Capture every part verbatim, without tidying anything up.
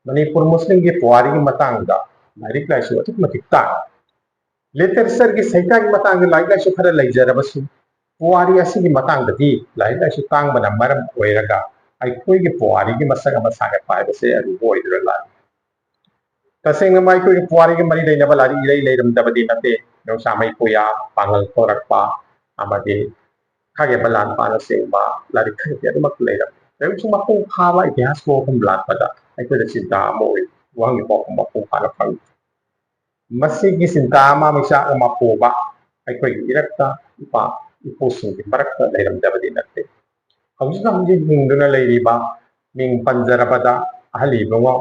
ꯃꯅꯤꯄꯨꯔ ꯃꯨꯁꯂꯤꯝꯒꯤ ꯄꯨꯋꯥꯔꯤꯒꯤ ꯃꯇꯥꯡꯗ ꯂꯥꯏꯔꯤꯛ ꯂꯥꯏꯁꯨ ꯑꯗꯨꯛꯀꯤ ꯃꯇꯤꯛ ꯇꯥꯡꯏ꯫ ꯂꯤꯇꯔꯦꯆꯔꯒꯤ ꯁꯩꯊꯥꯒꯤ ꯃꯇꯥꯡꯗ ꯂꯥꯏꯔꯤꯛ ꯂꯥꯏꯁꯨ ꯈꯔ ꯂꯩꯖꯔꯕꯁꯨ, ꯄꯨꯋꯥꯔꯤ ꯑꯁꯤꯒꯤ ꯃꯇꯥꯡꯗꯗꯤ ꯂꯥꯏꯔꯤꯛ ꯂꯥꯏꯁꯨ ꯇꯥꯡꯕꯅ ꯃꯔꯝ ꯑꯣꯏꯔꯒ ꯑꯩꯈꯣꯏꯒꯤ ꯄꯨꯋꯥꯔꯤꯒꯤ ꯃꯁꯛ ꯑꯃ ꯁꯥꯒꯠꯄ ꯍꯥꯏꯕꯁꯦ ꯑꯔꯨꯕ ꯑꯣꯏꯗꯨꯅ ꯂꯥꯛꯏ꯫ ꯇꯁꯦꯡꯅꯃꯛ ꯑꯩꯈꯣꯏꯒꯤ ꯄꯨꯋꯥꯔꯤꯒ ꯃꯔꯤ ꯂꯩꯅꯕ ꯂꯥꯏꯔꯤꯛ ꯏꯔꯩ ꯂꯩꯔꯝꯗꯕꯗꯤ ꯅꯠꯇꯦ꯫ ꯅꯣꯡꯁꯥꯃꯩ ꯄꯨꯌꯥ, ꯄꯥꯡꯒꯜ ꯊꯣꯔꯛꯄ, ꯑꯃꯗꯤ ꯈꯥꯒꯦꯝꯕ ꯂꯥꯟꯄꯥꯅꯆꯤꯡꯕ ꯂꯥꯏꯔꯤꯛ ꯈꯔꯗꯤ ꯑꯗꯨꯃꯛ ꯂꯩꯔꯝꯃꯤ꯫ ꯂꯥꯏꯔꯤꯛꯁꯨ ꯃꯄꯨꯡ ꯐꯥꯕ ꯏꯇꯤꯍꯥꯁ ꯄꯨꯝꯕ ꯂꯥꯛꯄꯗ ꯑꯩꯈꯣꯏꯗ ꯆꯤꯟꯇꯥ ꯑꯃ ꯑꯣꯏ꯫ ꯋꯥꯍꯪꯒꯤ ꯄꯥꯎꯈꯨꯝ ꯃꯄꯨꯡ ꯐꯥꯅ ꯐꯪꯗꯦ꯫ ꯃꯁꯤꯒꯤ ꯆꯤꯟꯇꯥ ꯑꯃ, ꯃꯩꯆꯥꯛ ꯑꯃ ꯄꯨꯕ ꯑꯩꯈꯣꯏꯒꯤ ꯏꯔꯛꯇ ꯏꯄꯥ ꯏꯄꯨꯁꯤꯡꯒꯤ ꯃꯔꯛꯇ ꯂꯩꯔꯝꯗꯕꯗꯤ ꯅꯠꯇꯦ꯫ ꯍꯧꯖꯤꯛ ꯍꯧꯖꯤꯛ ꯍꯤꯡꯗꯨꯅ ꯂꯩꯔꯤꯕ ꯃꯤꯡ ꯄꯟꯖꯔꯕꯗ ꯑꯍꯜ ꯏꯕꯨꯡꯉꯣ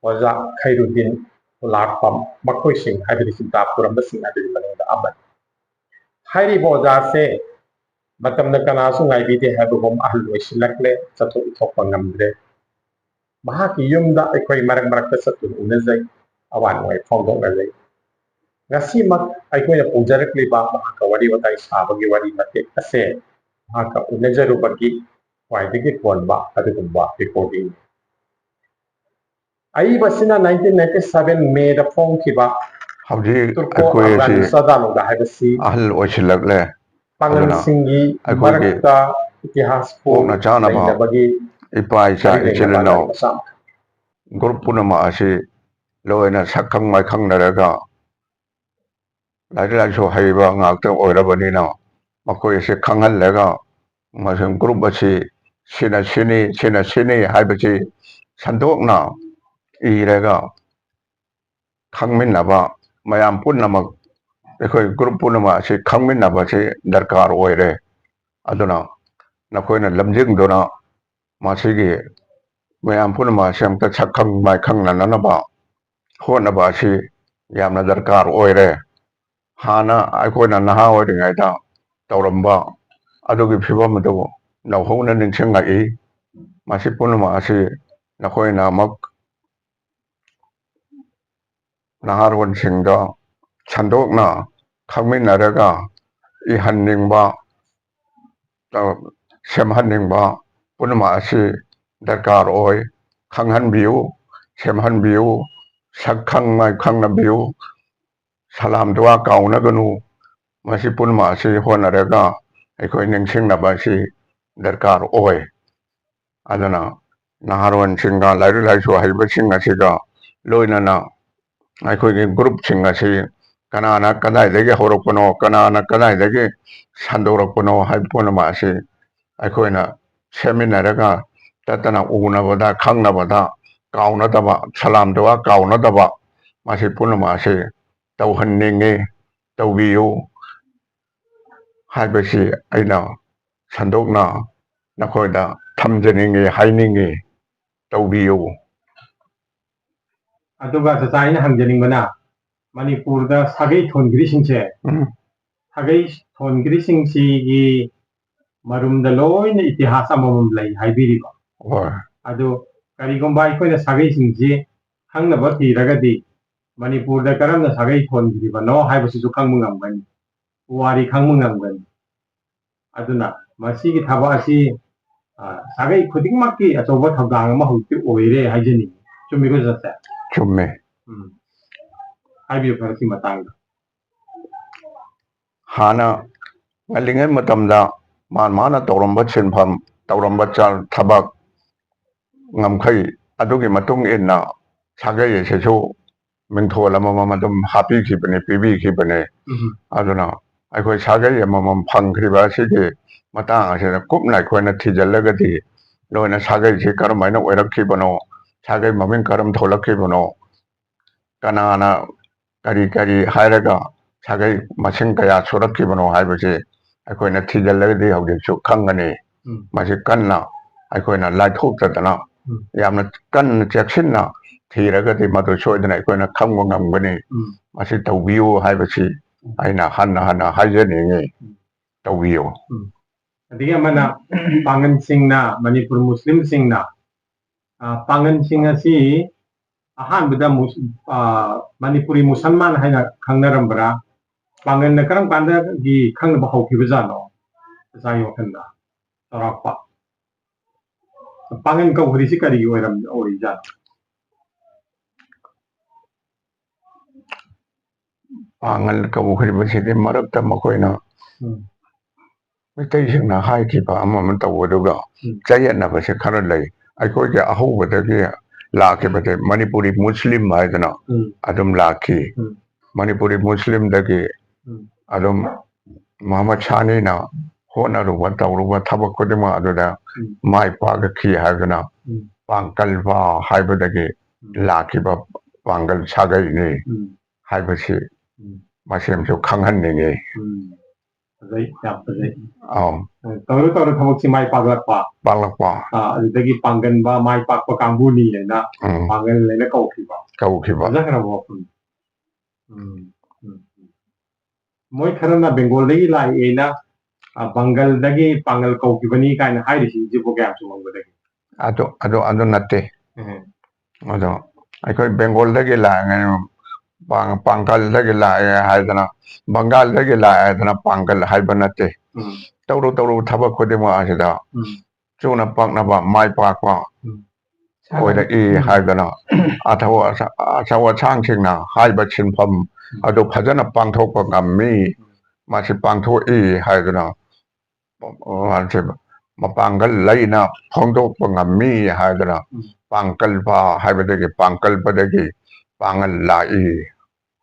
ꯑꯣꯖꯥ ꯈꯩꯔꯨꯗꯤꯟ, ꯈꯨꯂꯥꯛꯄꯝ, ꯃꯈꯣꯏꯁꯤꯡ ꯍꯥꯏꯕꯗꯤ ꯆꯤꯟꯇꯥ ꯄꯨꯔꯝꯕꯁꯤꯡ ꯑꯗꯨꯒꯤ ꯃꯅꯨꯡꯗ ꯑꯃꯅꯤ꯫ ꯍꯥꯏꯔꯤꯕ ꯑꯣꯖꯥꯁꯦ ꯃꯇꯝꯅ ꯀꯅꯥꯁꯨ ꯉꯥꯏꯕꯤꯗꯦ ꯍꯥꯏꯕꯒꯨꯝ ꯑꯍꯜ ꯑꯣꯏꯁꯤꯜꯂꯛꯂꯦ, ꯆꯠꯊꯣꯛ ꯏꯊꯣꯛꯄ ꯉꯝꯗ꯭ꯔꯦ꯫ ꯃꯍꯥꯛꯀꯤ ꯌꯨꯝꯗ ꯑꯩꯈꯣꯏ ꯃꯔꯛ ꯃꯔꯛꯇ ꯆꯠꯇꯨꯅ ꯎꯅꯖꯩ, ꯑꯋꯥ ꯅꯨꯡꯉꯥꯏ ꯐꯣꯡꯗꯣꯛꯅꯖꯩ꯫ ꯉꯁꯤꯃꯛ ꯑꯩꯈꯣꯏꯅ ꯄꯨꯖꯔꯛꯂꯤꯕ ꯃꯍꯥꯛꯀ ꯋꯥꯔꯤ ꯋꯥꯇꯥꯏ ꯁꯥꯕꯒꯤ ꯋꯥꯔꯤ ꯃꯇꯦꯛ ꯑꯁꯦ ꯃꯍꯥꯛꯀ ꯎꯅꯖꯔꯨꯕꯒꯤ ꯈ꯭ꯋꯥꯏꯗꯒꯤ ꯀꯣꯟꯕ ꯑꯗꯨꯒꯨꯝꯕ ꯔꯦꯀꯣꯔꯗꯤꯡꯅꯤ꯫ ꯑꯏꯕꯁꯤꯅ nineteen ninety seven ꯃꯦꯗ ꯐꯣꯡꯈꯤꯕ ꯍꯧꯖꯤꯛ ꯇꯨꯔꯀꯣ ꯑꯩꯈꯣꯏ ꯑꯁꯤ ꯑꯐꯒꯥꯟ ꯆꯥꯗꯥꯂꯣꯡꯗ ꯍꯥꯏꯕꯁꯤ ꯑꯍꯜ ꯑꯣꯏꯁꯤꯜꯂꯛꯂꯦ꯫ ꯑꯗꯨꯅ ꯄꯥꯡꯒꯜꯁꯤꯡꯒꯤ ꯑꯩꯈꯣꯏꯒꯤ ꯃꯔꯛꯇ ꯏꯇꯤꯍꯥꯁꯄꯨ ꯄꯣꯛꯅ ꯆꯥꯅꯕ ꯅꯩꯅꯕꯒꯤ ꯏꯄꯥ ꯏꯆꯥ ꯃꯔꯤ ꯂꯩꯅꯕ ꯏꯆꯤꯜ ꯏꯅꯥꯎ ꯂꯥꯏꯔꯤꯛ ꯃꯆꯥ ꯑꯃ꯫ ꯒ꯭ꯔꯨꯞ ꯄꯨꯝꯅꯃꯛ ꯑꯁꯤ ꯂꯣꯏꯅ ꯁꯛꯈꯪ ꯃꯥꯏꯈꯪꯅꯔꯒ ꯂꯥꯏꯔꯤꯛ ꯂꯥꯏꯁꯨ ꯍꯩꯕ ꯉꯥꯛꯇ ꯑꯣꯏꯔꯕꯅꯤꯅ ꯃꯈꯣꯏ ꯑꯁꯤ ꯈꯪꯍꯜꯂꯒ ꯃꯁꯤ ꯒ꯭ꯔꯨꯞ ꯑꯁꯤ ꯁꯤꯅ ꯁꯤꯅꯤ, ꯁꯤꯅ ꯁꯤꯅꯤ ꯍꯥꯏꯕꯁꯤ ꯁꯟꯗꯣꯛꯅ ꯏꯔꯒ ꯈꯪꯃꯤꯟꯅꯕ, ꯃꯌꯥꯝ ꯄꯨꯝꯅꯃꯛ ꯑꯩꯈꯣꯏ ꯒ꯭ꯔꯨꯞ ꯄꯨꯝꯅꯃꯛ ꯑꯁꯤ ꯈꯪꯃꯤꯟꯅꯕꯁꯤ ꯗꯔꯀꯥꯔ ꯑꯣꯏꯔꯦ꯫ ꯑꯗꯨꯅ ꯅꯈꯣꯏꯅ ꯂꯝꯖꯤꯡꯗꯨꯅ ꯃꯁꯤꯒꯤ ꯃꯌꯥꯝ ꯄꯨꯝꯅꯃꯛ ꯑꯁꯤ ꯑꯝꯇ ꯁꯛꯈꯪ ꯃꯥꯏꯈꯪꯅꯅꯕ ꯍꯣꯠꯅꯕ ꯑꯁꯤ ꯌꯥꯝꯅ ꯗꯔꯀꯥꯔ ꯑꯣꯏꯔꯦ꯫ ꯍꯥꯟꯅ ꯑꯩꯈꯣꯏꯅ ꯅꯍꯥ ꯑꯣꯏꯔꯤꯉꯩꯗ ꯇꯧꯔꯝꯕ ꯑꯗꯨꯒꯤ ꯐꯤꯕꯝ ꯑꯗꯨ ꯅꯧꯍꯧꯅ ꯅꯤꯡꯁꯤꯡꯂꯛꯏ꯫ ꯃꯁꯤ ꯄꯨꯝꯅꯃꯛ ꯑꯁꯤ ꯅꯈꯣꯏꯅ ꯑꯃꯨꯛ ꯅꯍꯥꯔꯣꯟꯁꯤꯡꯗ ꯁꯟꯗꯣꯛꯅ ꯈꯪꯃꯤꯟꯅꯔꯒ ꯏꯍꯟꯅꯤꯡꯕ, ꯁꯦꯝꯍꯟꯅꯤꯡꯕ ꯄꯨꯝꯅꯃꯛ ꯑꯁꯤ ꯗꯔꯀꯥꯔ ꯑꯣꯏ꯫ ꯈꯪꯍꯟꯕꯤꯌꯨ꯫ ꯁꯦꯝꯍꯟꯕꯤꯌꯨ, ꯁꯛ ꯈꯪꯅ ꯈꯪꯅꯕꯤꯌꯨ, ꯁꯂꯥꯝ ꯗꯨꯋꯥ ꯀꯥꯎꯅꯒꯅꯨ꯫ ꯃꯁꯤ ꯄꯨꯝꯅꯃꯛ ꯑꯁꯤ ꯍꯣꯠꯅꯔꯒ ꯑꯩꯈꯣꯏ ꯅꯤꯡꯁꯤꯡꯅꯕ ꯑꯁꯤ ꯗꯔꯀꯥꯔ ꯑꯣꯏ꯫ ꯑꯗꯨꯅ ꯅꯍꯥꯔꯣꯟꯁꯤꯡꯒ ꯂꯥꯏꯔꯤꯛ ꯂꯥꯏꯁꯨ ꯍꯩꯕꯁꯤꯡ ꯑꯁꯤꯒ ꯂꯣꯏꯅꯅ ꯑꯩꯈꯣꯏꯒꯤ ꯒ꯭ꯔꯨꯞꯁꯤꯡ ꯑꯁꯤ ꯀꯅꯥꯅ ꯀꯗꯥꯏꯗꯒꯤ ꯍꯧꯔꯛꯄꯅꯣ, ꯀꯅꯥꯅ ꯀꯗꯥꯏꯗꯒꯤ ꯁꯟꯗꯣꯔꯛꯄꯅꯣ ꯍꯥꯏꯕ ꯄꯨꯝꯅꯃꯛ ꯑꯁꯤ ꯑꯩꯈꯣꯏꯅ ꯁꯦꯝꯃꯤꯟꯅꯔꯒ ꯇꯠꯇꯅ ꯎꯅꯕꯗ, ꯈꯪꯅꯕꯗ ꯀꯥꯎꯅꯗꯕ, ꯁꯂꯥꯝ ꯗꯨꯋꯥ ꯀꯥꯎꯅꯗꯕ, ꯃꯁꯤ ꯄꯨꯝꯅꯃꯛ ꯑꯁꯤ ꯇꯧꯍꯟꯅꯤꯡꯉꯤ, ꯇꯧꯕꯤꯌꯨ ꯍꯥꯏꯕꯁꯤ ꯑꯩꯅ ꯁꯟꯗꯣꯛꯅ ꯅꯈꯣꯏꯗ ꯊꯝꯖꯅꯤꯡꯉꯤ, ꯍꯥꯏꯅꯤꯡꯉꯤ, ꯇꯧꯕꯤꯌꯨ꯫ ꯑꯗꯨꯒ ꯆꯆꯥ ꯑꯩꯅ ꯍꯪꯖꯅꯤꯡꯕꯅ, ꯃꯅꯤꯄꯨꯔꯗ ꯁꯥꯒꯩ ꯊꯣꯟꯈ꯭ꯔꯤꯁꯤꯡꯁꯦ, ꯎꯝ, ꯁꯥꯒꯩ ꯊꯣꯟꯈ꯭ꯔꯤꯁꯤꯡꯁꯤꯒꯤ ꯃꯔꯨꯝꯗ ꯂꯣꯏꯅ ꯏꯇꯤꯍꯥꯁ ꯑꯃꯃꯝ ꯂꯩ ꯍꯥꯏꯕꯤꯔꯤꯕ꯫ ꯍꯣꯏ꯫ ꯑꯗꯨ ꯀꯔꯤꯒꯨꯝꯕ ꯑꯩꯈꯣꯏꯅ ꯁꯥꯒꯩꯁꯤꯡꯁꯤ ꯈꯪꯅꯕ ꯊꯤꯔꯒꯗꯤ ꯃꯅꯤꯄꯨꯔꯗ ꯀꯔꯝꯅ ꯁꯥꯒꯩ ꯊꯣꯟꯈꯤꯕꯅꯣ ꯍꯥꯏꯕꯁꯤꯁꯨ ꯈꯪꯕ ꯉꯝꯒꯅꯤ, ꯄꯨꯋꯥꯔꯤ ꯈꯪꯕ ꯉꯝꯒꯅꯤ꯫ ꯑꯗꯨꯅ ꯃꯁꯤꯒꯤ ꯊꯕꯛ ꯑꯁꯤ, ꯑ, ꯁꯥꯒꯩ ꯈꯨꯗꯤꯡꯃꯛꯀꯤ ꯑꯆꯧꯕ ꯊꯧꯗꯥꯡ ꯑꯃ ꯍꯧꯖꯤꯛꯇꯤ ꯑꯣꯏꯔꯦ ꯍꯥꯏꯖꯅꯤꯡꯉꯤ꯫ ꯆꯨꯝꯃꯤꯀꯣ ꯆꯠꯁꯦ? ꯆꯨꯝꯃꯦ꯫ ꯎꯝ꯫ ꯍꯥꯏꯕꯤꯌꯨ ꯈꯔ ꯁꯤ ꯃꯇꯥꯡꯗ꯫ ꯍꯥꯟꯅ ꯉꯜꯂꯤꯉꯩ ꯃꯇꯝꯗ ꯃꯥꯅ ꯃꯥꯅ ꯇꯧꯔꯝꯕ ꯁꯤꯟꯐꯝ, ꯇꯧꯔꯝꯕ ꯆ-, ꯊꯕꯛ ꯉꯝꯈꯩ ꯑꯗꯨꯒꯤ ꯃꯇꯨꯡ ꯏꯟꯅ ꯁꯥꯒꯩ ꯑꯁꯤꯁꯨ ꯃꯤꯡꯊꯣꯜ ꯑꯃꯃꯝ ꯑꯗꯨꯝ ꯍꯥꯞꯄꯤꯈꯤꯕꯅꯤ, ꯄꯤꯕꯤꯈꯤꯕꯅꯤ꯫ ꯎꯝ꯫ ꯑꯗꯨꯅ ꯑꯩꯈꯣꯏ ꯁꯥꯒꯩ ꯑꯃꯃꯝ ꯐꯪꯈ꯭ꯔꯤꯕ ꯑꯁꯤꯒꯤ ꯃꯇꯥꯡ ꯑꯁꯤꯗ ꯀꯨꯞꯅ ꯑꯩꯈꯣꯏꯅ ꯊꯤꯖꯤꯜꯂꯒꯗꯤ ꯂꯣꯏꯅ ꯁꯥꯒꯩꯁꯤ ꯀꯔꯝꯍꯥꯏꯅ ꯑꯣꯏꯔꯛꯈꯤꯕꯅꯣ, ꯁꯥꯒꯩ ꯃꯃꯤꯡ ꯀꯔꯝ ꯊꯣꯛꯂꯛꯈꯤꯕꯅꯣ, ꯀꯅꯥꯅ ꯀꯔꯤ ꯀꯔꯤ ꯍꯥꯏꯔꯒ ꯁꯥꯒꯩ ꯃꯁꯤꯡ ꯀꯌꯥ ꯁꯨꯔꯛꯈꯤꯕꯅꯣ ꯍꯥꯏꯕꯁꯤ ꯑꯩꯈꯣꯏꯅ ꯊꯤꯖꯤꯜꯂꯒꯗꯤ ꯍꯧꯖꯤꯛꯁꯨ ꯈꯪꯒꯅꯤ꯫ ꯎꯝ꯫ ꯃꯁꯤ ꯀꯟꯅ ꯑꯩꯈꯣꯏꯅ ꯂꯥꯏꯊꯣꯛꯇꯗꯅ ꯎꯝ꯫ ꯌꯥꯝꯅ ꯀꯟꯅ ꯆꯦꯛꯁꯤꯟꯅ ꯊꯤꯔꯒꯗꯤ ꯃꯗꯨ ꯁꯣꯏꯗꯅ ꯑꯩꯈꯣꯏꯅ ꯈꯪꯕ ꯉꯝꯒꯅꯤ꯫ ꯎꯝ꯫ ꯃꯁꯤ ꯇꯧꯕꯤꯌꯨ ꯍꯥꯏꯕꯁꯤ ꯑꯩꯅ ꯍꯟꯅ ꯍꯟꯅ ꯍꯥꯏꯖꯅꯤꯡꯉꯤ꯫ ꯎꯝ꯫ ꯇꯧꯕꯤꯌꯨ꯫ ꯑꯗꯒꯤ ꯑꯃꯅ ꯄꯥꯡꯒꯟꯁꯤꯡꯅ, ꯃꯅꯤꯄꯨꯔ ꯃꯨꯁꯂꯤꯝꯁꯤꯡꯅ, ꯑ, ꯄꯥꯡꯒꯟꯁꯤꯡ ꯑꯁꯤ ꯑꯍꯥꯟꯕꯗ ꯃꯨꯁ-, ꯑ, ꯃꯅꯤꯄꯨꯔꯤ ꯃꯨꯁꯜꯃꯥꯟ ꯍꯥꯏꯅ ꯈꯪꯅꯔꯝꯕ꯭ꯔꯥ? ꯄꯥꯡꯒꯟꯅ ꯀꯔꯝ ꯀꯥꯟꯗꯒꯤ ꯈꯪꯅꯕ ꯍꯧꯈꯤꯕꯖꯥꯠꯅꯣ? ꯏꯁꯥꯒꯤ ꯋꯥꯈꯜꯗ ꯆꯥꯎꯔꯥꯛꯄ ꯄꯥꯡꯒꯟ ꯀꯧꯈ꯭ꯔꯤꯁꯤ ꯀꯔꯤꯒꯤ ꯑꯣꯏꯔꯝ-, ꯑꯣꯏꯔꯤꯖꯥꯠꯅꯣ? ꯄꯥꯡꯒꯜ ꯀꯧꯈ꯭ꯔꯤꯕꯁꯤꯗꯤ ꯃꯔꯛꯇ ꯃꯈꯣꯏꯅ ꯎꯝ꯫ ꯃꯩꯇꯩꯁꯤꯡꯅ ꯍꯥꯏꯈꯤꯕ ꯑꯃ ꯑꯃ ꯇꯧꯕꯗꯨꯒ ꯎꯝ꯫ ꯆꯌꯦꯠꯅꯕꯁꯦ ꯈꯔ ꯂꯩ꯫ ꯑꯩꯈꯣꯏꯒꯤ ꯑꯍꯧꯕꯗꯒꯤ ꯂꯥꯛꯈꯤꯕꯁꯦ ꯃꯅꯤꯄꯨꯔꯤ ꯃꯨꯁꯂꯤꯝ ꯍꯥꯏꯗꯅ ꯎꯝ꯫ ꯑꯗꯨꯝ ꯂꯥꯛꯈꯤ꯫ ꯎꯝ꯫ ꯃꯅꯤꯄꯨꯔꯤ ꯃꯨꯁꯂꯤꯝꯗꯒꯤ ꯎꯝ꯫ ꯑꯗꯨꯝ ꯃꯨꯍꯝꯃꯗ ꯁꯥꯅꯤꯅ ꯍꯣꯠꯅꯔꯨꯕ ꯇꯧꯔꯨꯕ ꯊꯕꯛ ꯈꯨꯗꯤꯡꯃꯛ ꯑꯗꯨꯗ ꯎꯝ꯫ ꯃꯥꯏ ꯄꯥꯛꯈꯤ ꯍꯥꯏꯗꯅ ꯎꯝ꯫ ꯄꯥꯡꯀꯜꯕ ꯍꯥꯏꯕꯗꯒꯤ ꯎꯝ꯫ ꯂꯥꯛꯈꯤꯕ ꯄꯥꯡꯒꯜ ꯁꯥꯒꯩꯅꯤ ꯎꯝ꯫ ꯍꯥꯏꯕꯁꯤ ꯎꯝ꯫ ꯃꯁꯦꯝꯁꯨ ꯈꯪꯍꯟꯅꯤꯡꯉꯤ꯫ ꯎꯝ꯫ ꯐꯖꯩ, ꯌꯥꯝ ꯐꯖꯩ꯫ ꯑꯧ, ꯎꯝ, ꯇꯧꯔ ꯇꯧꯔ ꯊꯕꯛꯁꯤ ꯃꯥꯏ ꯄꯥꯛꯂꯛꯄ꯫ ꯄꯥꯛꯂꯛꯄ꯫ ꯑꯥ, ꯑꯗꯨꯗꯒꯤ ꯄꯥꯡꯒꯟꯕ, ꯃꯥꯏ ꯄꯥꯛꯄ ꯀꯥꯡꯕꯨꯅꯤ ꯍꯥꯏꯅ ꯎꯝ, ꯄꯥꯡꯒꯜ ꯍꯥꯏꯅ ꯀꯧꯈꯤꯕ꯫ ꯀꯧꯈꯤꯕ꯫ ꯐꯖꯈ꯭ꯔꯕ ꯋꯥꯐꯝꯅꯤ꯫ ꯎꯝ, ꯎꯝ, ꯎꯝ꯫ ꯃꯣꯏ ꯈꯔꯅ ꯕꯦꯡꯒꯣꯜꯗꯒꯤ ꯂꯥꯛꯑꯦꯅ, ꯑ, ꯄꯥꯡꯒꯜꯗꯒꯤ ꯄꯥꯡꯒꯜ ꯀꯧꯈꯤꯕꯅꯤ ꯀꯥꯏꯅ ꯍꯥꯏꯔꯤꯁꯤꯡꯁꯤꯕꯨ ꯀꯌꯥꯝ ꯆꯨꯝꯃꯝꯒꯗꯒꯦ? ꯑꯗꯨ, ꯑꯗꯨ, ꯑꯗꯨ ꯅꯠꯇꯦ꯫ ꯎꯝ꯫ ꯑꯗꯣ ꯑꯩꯈꯣꯏ ꯕꯦꯡꯒꯣꯜꯗꯒꯤ ꯂꯥꯛꯑꯦ, ꯄꯥꯡ-, ꯄꯥꯡꯒꯜꯗꯒꯤ ꯂꯥꯛꯑꯦ ꯍꯥꯏꯗꯅ, ꯕꯪꯒꯥꯜꯗꯒꯤ ꯂꯥꯛꯑꯦ ꯍꯥꯏꯗꯅ ꯄꯥꯡꯒꯜ ꯍꯥꯏꯕ ꯅꯠꯇꯦ꯫ ꯎꯝ꯫ ꯇꯧꯔꯨ ꯇꯧꯔꯨ ꯊꯕꯛ ꯈꯨꯗꯤꯡꯃꯛ ꯑꯁꯤꯗ ꯎꯝ꯫ ꯆꯨꯅ ꯄꯛꯅꯕ, ꯃꯥꯏ ꯄꯥꯛꯄ ꯎꯝ꯫ ꯑꯣꯏꯔꯛꯏ ꯍꯥꯏꯗꯅ ꯑꯊꯧ ꯑꯁꯥ-, ꯑꯆꯧ ꯑꯁꯥꯡꯁꯤꯡꯅ ꯍꯥꯏꯕ ꯁꯤꯟꯐꯝ ꯑꯗꯨ ꯐꯖꯅ ꯄꯥꯡꯊꯣꯛꯄ ꯉꯝꯃꯤ꯫ ꯃꯁꯤ ꯄꯥꯡꯊꯣꯛꯏ ꯍꯥꯏꯗꯅ ꯃꯄꯥꯡꯒꯜ ꯂꯩꯅ ꯐꯣꯡꯗꯣꯛꯄ ꯉꯝꯃꯤ ꯍꯥꯏꯗꯅ ꯎꯝ꯫ ꯄꯥꯡꯀꯜꯕ ꯍꯥꯏꯕꯗꯒꯤ, ꯄꯥꯡꯀꯜꯕꯗꯒꯤ ꯄꯥꯡꯒꯜ ꯂꯥꯛꯏ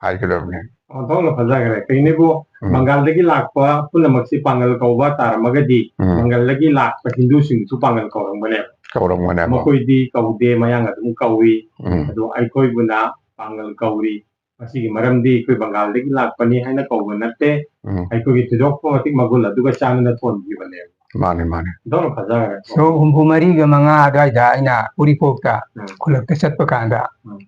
ꯍꯥꯏꯒꯗꯕꯅꯤ꯫ ꯑꯣꯟꯊꯣꯛꯅ ꯐꯖꯈ꯭ꯔꯦ꯫ ꯀꯩꯅꯤꯕꯨ ꯎꯝ꯫ ꯕꯪꯒꯥꯜꯗꯒꯤ ꯂꯥꯛꯄ ꯄꯨꯝꯅꯃꯛꯁꯤ ꯄꯥꯡꯒꯜ ꯀꯧꯕ ꯇꯥꯔꯝꯃꯒꯗꯤ ꯎꯝ꯫ ꯕꯪꯒꯥꯜꯗꯒꯤ ꯂꯥꯛꯄ ꯍꯤꯟꯗꯨꯁꯤꯡꯁꯨ ꯄꯥꯡꯒꯜ ꯀꯧꯔꯝꯒꯅꯦꯕ꯫ ꯀꯧꯔꯝꯒꯅꯦꯕ꯫ ꯃꯈꯣꯏꯗꯤ ꯀꯧꯗꯦ, ꯃꯌꯥꯡ ꯑꯗꯨꯝ ꯀꯧꯏ꯫ ꯎꯝ꯫ ꯑꯗꯣ ꯑꯩꯈꯣꯏꯕꯨꯅ ꯄꯥꯡꯒꯜ ꯀꯧꯔꯤ꯫ ꯃꯁꯤꯒꯤ ꯃꯔꯝꯗꯤ ꯑꯩꯈꯣꯏ ꯕꯪꯒꯥꯜꯗꯒꯤ ꯂꯥꯛꯄꯅꯤ ꯍꯥꯏꯅ ꯀꯧꯕ ꯅꯠꯇꯦ꯫ ꯎꯝ꯫ ꯑꯩꯈꯣꯏꯒꯤ ꯊꯣꯏꯗꯣꯛꯄ ꯃꯇꯤꯛ ꯃꯒꯨꯟ ꯑꯗꯨꯒ ꯆꯥꯟꯅꯅ ꯊꯣꯟꯈꯤꯕꯅꯦꯕ꯫ ꯃꯥꯅꯤ, ꯃꯥꯅꯤ꯫ ꯑꯣꯟꯊꯣꯛꯅ ꯐꯖꯈ꯭ꯔꯦ꯫ ꯁꯣꯛ ꯍꯨꯝꯐꯨ ꯃꯔꯤꯒ ꯃꯉꯥ ꯑꯗꯨꯋꯥꯏꯗ ꯑꯩꯅ ꯎꯔꯤꯄꯣꯛꯇ ꯎꯝ꯫ ꯈꯨꯜꯂꯛꯇ ꯆꯠꯄ ꯀꯥꯟꯗ ꯎꯝ꯫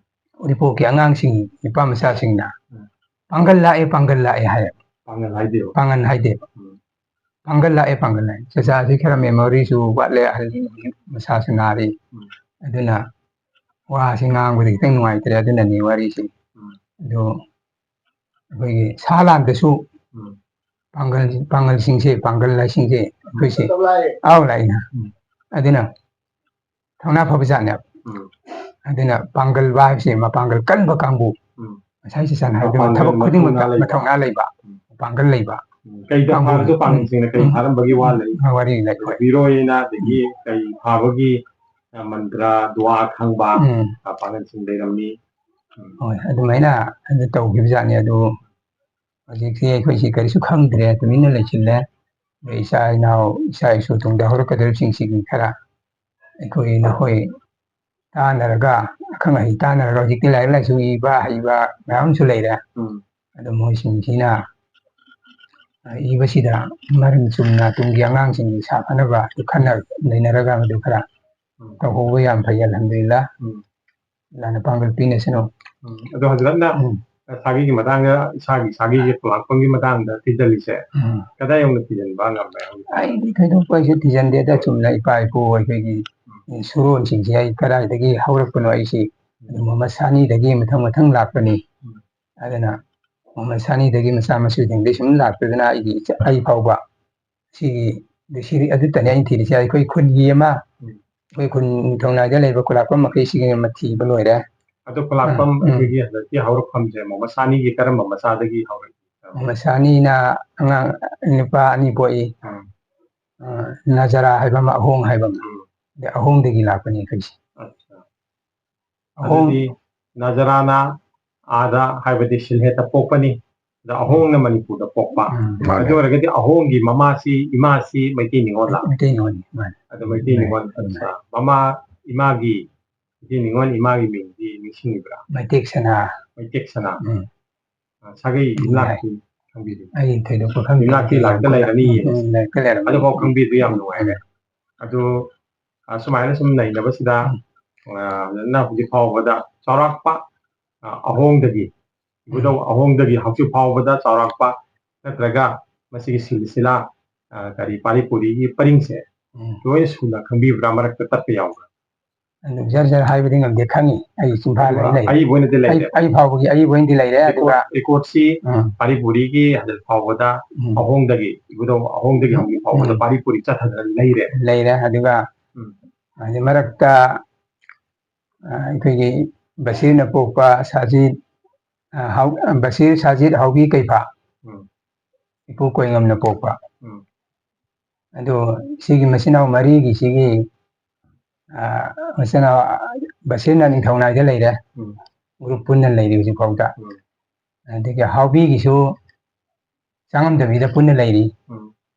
ꯎꯔꯤꯄꯣꯛꯀꯤ ꯑꯉꯥꯡꯁꯤꯡ, ꯅꯨꯄꯥ ꯃꯆꯥꯁꯤꯡꯅ ꯎꯝ꯫ "ꯄꯥꯡꯒꯜ ꯂꯥꯛꯑꯦ, ꯄꯥꯡꯒꯜ ꯂꯥꯛꯑꯦ" ꯍꯥꯏ꯫ ꯄꯥꯡꯒꯜ ꯍꯥꯏꯗꯦꯕ꯫ ꯄꯥꯡꯒꯜ ꯍꯥꯏꯗꯦꯕ꯫ ꯎꯝ꯫ "ꯄꯥꯡꯒꯜ ꯂꯥꯛꯑꯦ, ꯄꯥꯡꯒꯜ ꯂꯥꯛꯑꯦ"꯫ ꯆꯆꯥꯁꯤ ꯈꯔ ꯃꯦꯃꯣꯔꯤꯁꯨ ꯋꯥꯠꯂꯦ, ꯑꯍꯜ ꯃꯁꯥꯁꯨ ꯅꯥꯔꯤ꯫ ꯎꯝ꯫ ꯑꯗꯨꯅ ꯋꯥꯁꯤ ꯉꯥꯡꯕꯗ ꯈꯤꯇꯪ ꯅꯨꯡꯉꯥꯏꯇ꯭ꯔꯦ, ꯑꯗꯨꯅꯅꯤ ꯋꯥꯔꯤꯁꯤ꯫ ꯎꯝ꯫ ꯑꯗꯣ ꯑꯩꯈꯣꯏꯒꯤ ꯁꯥ ꯂꯥꯟꯗꯁꯨ ꯎꯝ꯫ ꯄꯥꯡꯒꯜ, ꯄꯥꯡꯒꯜꯁꯤꯡꯁꯦ, ꯄꯥꯡꯒꯜ ꯂꯥꯏꯁꯤꯡꯁꯦ ꯑꯩꯈꯣꯏꯁꯦ, ꯑꯥꯎ, ꯂꯥꯛꯏꯅ꯫ ꯎꯝ꯫ ꯑꯗꯨꯅ ꯊꯧꯅꯥ ꯐꯕ ꯖꯥꯠꯅꯦꯕ꯫ ꯎꯝ꯫ ꯑꯗꯨꯅ ꯄꯥꯡꯒꯜꯕ ꯍꯥꯏꯕꯁꯦ ꯃꯄꯥꯡꯒꯜ ꯀꯟꯕ ꯀꯥꯡꯕꯨ꯫ ꯎꯝ꯫ ꯉꯁꯥꯏ ꯆꯦꯆꯥꯟ ꯍꯥꯏꯕꯗꯨ ꯃꯄꯥꯡꯒꯜ, ꯊꯕꯛ ꯈꯨꯗꯤꯡꯃꯛꯇ ꯃꯊꯧꯅꯥ ꯂꯩꯕ꯫ ꯃꯊꯧꯅꯥ ꯂꯩꯕ, ꯎꯝ꯫ ꯄꯥꯡꯒꯜ ꯂꯩꯕ꯫ ꯎꯝ, ꯀꯩꯗ ꯀꯥꯡꯕꯨ-, ꯐꯥꯔꯁꯨ ꯎꯝ, ꯄꯥꯡꯒꯜꯁꯤꯡꯅ ꯀꯩ ꯎꯝ, ꯐꯥꯔꯝꯕꯒꯤ ꯋꯥ ꯎꯝ, ꯂꯩ? ꯋꯥꯔꯤ ꯂꯩ, ꯍꯣꯏ꯫ ꯃꯤꯔꯣꯏ ꯑꯣꯏꯅ ꯑꯗꯒꯤ ꯎꯝ꯫ ꯀꯩ ꯐꯥꯕꯒꯤ, ꯑ, ꯃꯟꯇ꯭ꯔ, ꯗꯨꯋꯥ ꯈꯪꯕ, ꯎꯝ꯫ ꯑ, ꯄꯥꯡꯒꯜꯁꯤꯡ ꯂꯩꯔꯝꯃꯤ꯫ ꯎꯝ꯫ ꯍꯣꯏ, ꯑꯗꯨꯃꯥꯏꯅ ꯑꯗꯨ ꯇꯧꯈꯤꯕꯖꯥꯠꯅꯤ꯫ ꯑꯗꯨ ꯍꯧꯖꯤꯛꯁꯤ ꯑꯩꯈꯣꯏꯁꯤ ꯀꯔꯤꯁꯨ ꯈꯪꯗ꯭ꯔꯦ, ꯇꯨꯃꯤꯟꯅ ꯂꯩꯁꯤꯜꯂꯦ꯫ ꯑꯗꯩ ꯏꯆꯥ ꯏꯅꯥꯎ, ꯏꯆꯥ ꯏꯁꯨ ꯇꯨꯡꯗ ꯍꯧꯔꯛꯀꯗꯧꯔꯤꯕꯁꯤꯡꯁꯤꯒꯤ ꯈꯔ ꯑꯩꯈꯣꯏ ꯅꯈꯣꯏ ꯇꯥꯟꯅꯔꯒ, ꯑꯈꯪ ꯑꯍꯩ ꯇꯥꯟꯅꯔꯒ, ꯍꯧꯖꯤꯛꯇꯤ ꯂꯥꯏꯔꯤꯛ ꯂꯥꯏꯁꯨ ꯏꯕ ꯍꯩꯕ ꯃꯌꯥꯝ ꯑꯃꯁꯨ ꯂꯩꯔꯦ꯫ ꯎꯝ꯫ ꯑꯗꯣ ꯃꯣꯏꯁꯤꯡꯁꯤꯅ, ꯑ, ꯏꯕꯁꯤꯗ ꯃꯔꯤꯜ ꯆꯨꯝꯅ ꯇꯨꯡꯒꯤ ꯑꯉꯥꯡꯁꯤꯡꯒꯤ ꯁꯥꯐꯅꯕ ꯑꯗꯨ ꯈꯟꯅ ꯅꯩꯅꯔꯒ ꯃꯗꯨ ꯈꯔ ꯎꯝ꯫ ꯇꯧꯍꯧꯕ ꯌꯥꯝ ꯐꯩ, ꯑꯜꯍꯝꯗꯨꯂꯤꯜꯂꯥ꯫ ꯎꯝ꯫ ꯑꯜꯂꯥꯍꯅ ꯄꯥꯡꯒꯜ ꯄꯤꯅꯁꯅꯨ꯫ ꯎꯝ꯫ ꯑꯗꯣ ꯍꯖꯔꯠꯅ ꯎꯝ꯫ ꯁꯥꯒꯩꯒꯤ ꯃꯇꯥꯡꯗ, ꯏꯁꯥꯒꯤ, ꯏꯁꯥꯒꯤ ꯈꯨꯂꯥꯛꯄꯝꯒꯤ ꯃꯇꯥꯡꯗ ꯊꯤꯖꯤꯜꯂꯤꯁꯦ, ꯎꯝ꯫ ꯀꯗꯥꯏ ꯌꯧꯅ ꯊꯤꯖꯤꯟꯕ ꯉꯝꯃꯦ ꯍꯧꯖꯤꯛ? ꯑꯩꯗꯤ ꯊꯣꯏꯗꯣꯛꯄ ꯑꯩꯁꯨ ꯊꯤꯖꯤꯟꯗꯦꯗ, ꯆꯨꯝꯅ ꯏꯄꯥ ꯏꯄꯨ ꯑꯩꯈꯣꯏꯒꯤ ꯎꯝ꯫ ꯁꯨꯔꯣꯟꯁꯤꯡꯁꯦ ꯑꯩ ꯀꯗꯥꯏꯗꯒꯤ ꯍꯧꯔꯛꯄꯅꯣ, ꯑꯩꯁꯤ ꯎꯝ꯫ ꯃꯨꯍꯝꯃꯗ ꯁꯥꯅꯤꯗꯒꯤ ꯃꯊꯪ ꯃꯊꯪ ꯂꯥꯛꯄꯅꯤ꯫ ꯎꯝ꯫ ꯑꯗꯨꯅ ꯃꯨꯍꯝꯃꯗ ꯁꯥꯅꯤꯗꯒꯤ ꯃꯆꯥ ꯃꯁꯨꯁꯤꯡꯗꯒꯤ ꯁꯨꯝ ꯂꯥꯛꯄꯗꯨꯅ ꯑꯩꯒꯤ ꯏꯆꯥ-, ꯑꯩ ꯐꯥꯎꯕ ꯁꯤꯒꯤ, ꯁꯤꯗꯤ ꯑꯗꯨꯇꯅꯤ ꯑꯩꯅ ꯊꯤꯔꯤꯁꯦ꯫ ꯑꯩꯈꯣꯏ ꯈꯨꯟꯒꯤ ꯑꯃ, ꯎꯝ꯫ ꯑꯩꯈꯣꯏ ꯈꯨꯟ ꯅꯤꯡꯊꯧꯅꯥꯏꯗ ꯂꯩꯕ ꯈꯨꯂꯥꯛꯄꯝ ꯃꯈꯩꯁꯤꯒꯤ ꯑꯃ ꯊꯤꯕ ꯂꯣꯏꯔꯦ꯫ ꯑꯗꯣ ꯈꯨꯂꯥꯛꯄꯝ ꯎꯝ, ꯎꯝ꯫ ꯑꯩꯈꯣꯏꯒꯤ ꯍꯟꯗꯛꯀꯤ ꯍꯧꯔꯛꯐꯝꯁꯦ ꯃꯨꯍꯝꯃꯗ ꯁꯥꯅꯤꯒꯤ ꯀꯔꯝꯕ ꯃꯆꯥꯗꯒꯤ ꯍꯧꯔꯛꯏ? ꯃꯨꯍꯝꯃꯗ ꯁꯥꯅꯤꯅ ꯑꯉꯥꯡ ꯅꯨꯄꯥ ꯑꯅꯤ ꯄꯣꯛꯏ꯫ ꯎꯝ꯫ ꯑ, ꯅꯖꯔꯥ ꯍꯥꯏꯕ ꯑꯃ, ꯑꯍꯣꯡ ꯍꯥꯏꯕ ꯑꯃ꯫ ꯎꯝ꯫ ꯑꯗꯩ ꯑꯍꯣꯡꯗꯒꯤ ꯂꯥꯛꯄꯅꯤ ꯑꯩꯈꯣꯏꯁꯦ꯫ ꯑꯠꯆꯥ꯫ ꯑꯍꯣꯡ-, ꯑꯗꯨꯗꯤ ꯅꯖꯔꯥꯅ ꯑꯥꯗ, ꯍꯥꯏꯕꯗꯤ ꯁꯤꯜꯍꯦꯠꯇ ꯄꯣꯛꯄꯅꯤ, ꯑꯗ ꯑꯍꯣꯡꯅ ꯃꯅꯤꯄꯨꯔꯗ ꯄꯣꯛꯄ꯫ ꯎꯝ꯫ ꯃꯥꯅꯦ꯫ ꯑꯗꯨ ꯑꯣꯏꯔꯒꯗꯤ ꯑꯍꯣꯡꯒꯤ ꯃꯃꯥꯁꯤ, ꯏꯃꯥꯁꯤ ꯃꯩꯇꯩ ꯅꯤꯉꯣꯜꯂ? ꯃꯩꯇꯩ ꯅꯤꯉꯣꯜꯅꯤ, ꯃꯥꯅꯦ꯫ ꯑꯗ ꯃꯩꯇꯩ ꯃꯥꯅꯦ, ꯅꯤꯉꯣꯜ, ꯃꯥꯅꯦ꯫ ꯑꯠꯆꯥ꯫ ꯃꯃꯥ, ꯏꯃꯥꯒꯤ, ꯃꯩꯇꯩ ꯅꯤꯉꯣꯜ ꯏꯃꯥꯒꯤ ꯃꯤꯡꯗꯤ ꯅꯤꯡꯁꯤꯡꯉꯤꯕ꯭ꯔꯥ? ꯃꯩꯇꯦꯛ ꯁꯅꯥ꯫ ꯃꯩꯇꯦꯛ ꯁꯅꯥ꯫ ꯎꯝ꯫ ꯑ, ꯁꯥꯒꯩ ꯎꯝ, ꯌꯨꯝꯅꯥꯛꯇꯤ ꯌꯥꯏ꯫ ꯈꯪꯕꯤꯗꯦ? ꯑꯩ ꯊꯣꯏꯗꯣꯛꯄ ꯈꯪꯗꯦ꯫ ꯌꯨꯝꯅꯥꯛꯇꯤ ꯂꯥꯛꯇ ꯂꯩꯔꯅꯤꯌꯦ꯫ ꯎꯝ, ꯂꯥꯛꯇ ꯂꯩꯔꯝꯃꯤ꯫ ꯑꯗꯨꯐꯥꯎ ꯈꯪꯕꯤꯕ ꯌꯥꯝ ꯎꯝ, ꯅꯨꯡꯉꯥꯏꯔꯦ꯫ ꯎꯝ꯫ ꯑꯗꯨ, ꯑ, ꯁꯨꯃꯥꯏꯅ ꯁꯨꯝ ꯅꯩꯅꯕꯁꯤꯗ, ꯎꯝ꯫ ꯑ, ꯅꯪ ꯍꯧꯖꯤꯛ ꯐꯥꯎꯕꯗ ꯆꯥꯎꯔꯥꯛꯄ, ꯑ, ꯑꯍꯣꯡꯗꯒꯤ, ꯎꯝ꯫ ꯏꯕꯨꯙꯧ ꯑꯍꯣꯡꯗꯒꯤ ꯍꯧꯖꯤꯛ ꯐꯥꯎꯕꯗ ꯆꯥꯎꯔꯥꯛꯄ ꯅꯠꯇ꯭ꯔꯒ ꯃꯁꯤꯒꯤ ꯁꯤꯜꯁꯤꯂꯥ, ꯑ, ꯀꯔꯤ ꯄꯥꯔꯤ ꯄꯨꯔꯤꯒꯤ ꯄꯔꯤꯡꯁꯦ ꯎꯝ꯫ ꯂꯣꯏꯅ ꯁꯨꯅ ꯈꯪꯕꯤꯕ꯭ꯔꯥ? ꯃꯔꯛꯇ ꯇꯠꯄ ꯌꯥꯎꯕ꯭ꯔꯥ? ꯑꯗꯨ ꯖꯔ ꯖꯔ ꯍꯥꯏꯕꯗꯤ ꯉꯝꯗꯦ, ꯈꯪꯉꯤ꯫ ꯑꯩ ꯆꯤꯟꯐꯥ ꯑꯗꯨꯒ ꯂꯩ, ꯂꯩ꯫ ꯑꯔꯤꯕ ꯑꯣꯏꯅꯗꯤ ꯑꯩ, ꯂꯩꯔꯦ꯫ ꯑꯩ ꯐꯥꯎꯕꯒꯤ ꯑꯔꯤꯕ ꯑꯣꯏꯅꯗꯤ ꯂꯩꯔꯦ, ꯑꯗꯨꯒ ꯔꯦꯀꯣꯔꯠ, ꯔꯦꯀꯣꯔꯠꯁꯤ ꯎꯝ꯫ ꯄꯥꯔꯤ ꯄꯨꯔꯤꯒꯤ ꯍꯧꯖꯤꯛ ꯐꯥꯎꯕꯗ ꯎꯝ꯫ ꯑꯍꯣꯡꯗꯒꯤ, ꯏꯕꯨꯙꯧ ꯑꯍꯣꯡꯗꯒꯤ ꯎꯝ꯫ ꯍꯧꯖꯤꯛ ꯐꯥꯎꯕꯗ ꯎꯝ꯫ ꯄꯥꯔꯤ ꯄꯨꯔꯤ ꯆꯠꯊꯗꯅ ꯂꯩꯔꯦ꯫ ꯂꯩꯔꯦ, ꯑꯗꯨꯒ ꯎꯝ꯫ ꯍꯥꯏꯗꯤ ꯃꯔꯛꯇ, ꯑ, ꯑꯩꯈꯣꯏꯒꯤ ꯕꯁꯤꯔꯅ ꯄꯣꯛꯄ ꯁꯥꯖꯤ ꯑ, ꯍꯥꯎ-, ꯕꯁꯤꯔ ꯁꯥꯖꯤꯠ ꯍꯥꯎꯕꯤ ꯀꯩꯐꯥ꯫ ꯎꯝ꯫ ꯏꯄꯨ ꯀꯣꯏꯉꯝꯅ ꯄꯣꯛꯄ꯫ ꯎꯝ꯫ ꯑꯗꯣ ꯁꯤꯒꯤ ꯃꯆꯤꯟ ꯃꯅꯥꯎ ꯃꯔꯤꯒꯤꯁꯤꯒꯤ, ꯑ, ꯃꯆꯤꯟ ꯃꯅꯥꯎ ꯕꯁꯤꯔꯅ ꯅꯤꯡꯊꯧꯅꯥꯏꯗ ꯂꯩꯔꯦ꯫ ꯎꯝ꯫ ꯒ꯭ꯔꯨꯞ ꯄꯨꯟꯅ ꯂꯩꯔꯤ ꯍꯧꯖꯤꯛ ꯐꯥꯎꯗ꯫ ꯎꯝ꯫ ꯑꯗꯒꯤ ꯍꯥꯎꯕꯤꯒꯤꯁꯨ ꯆꯪꯉꯝꯗꯕꯤꯗ ꯄꯨꯟꯅ ꯂꯩꯔꯤ꯫ ꯎꯝ꯫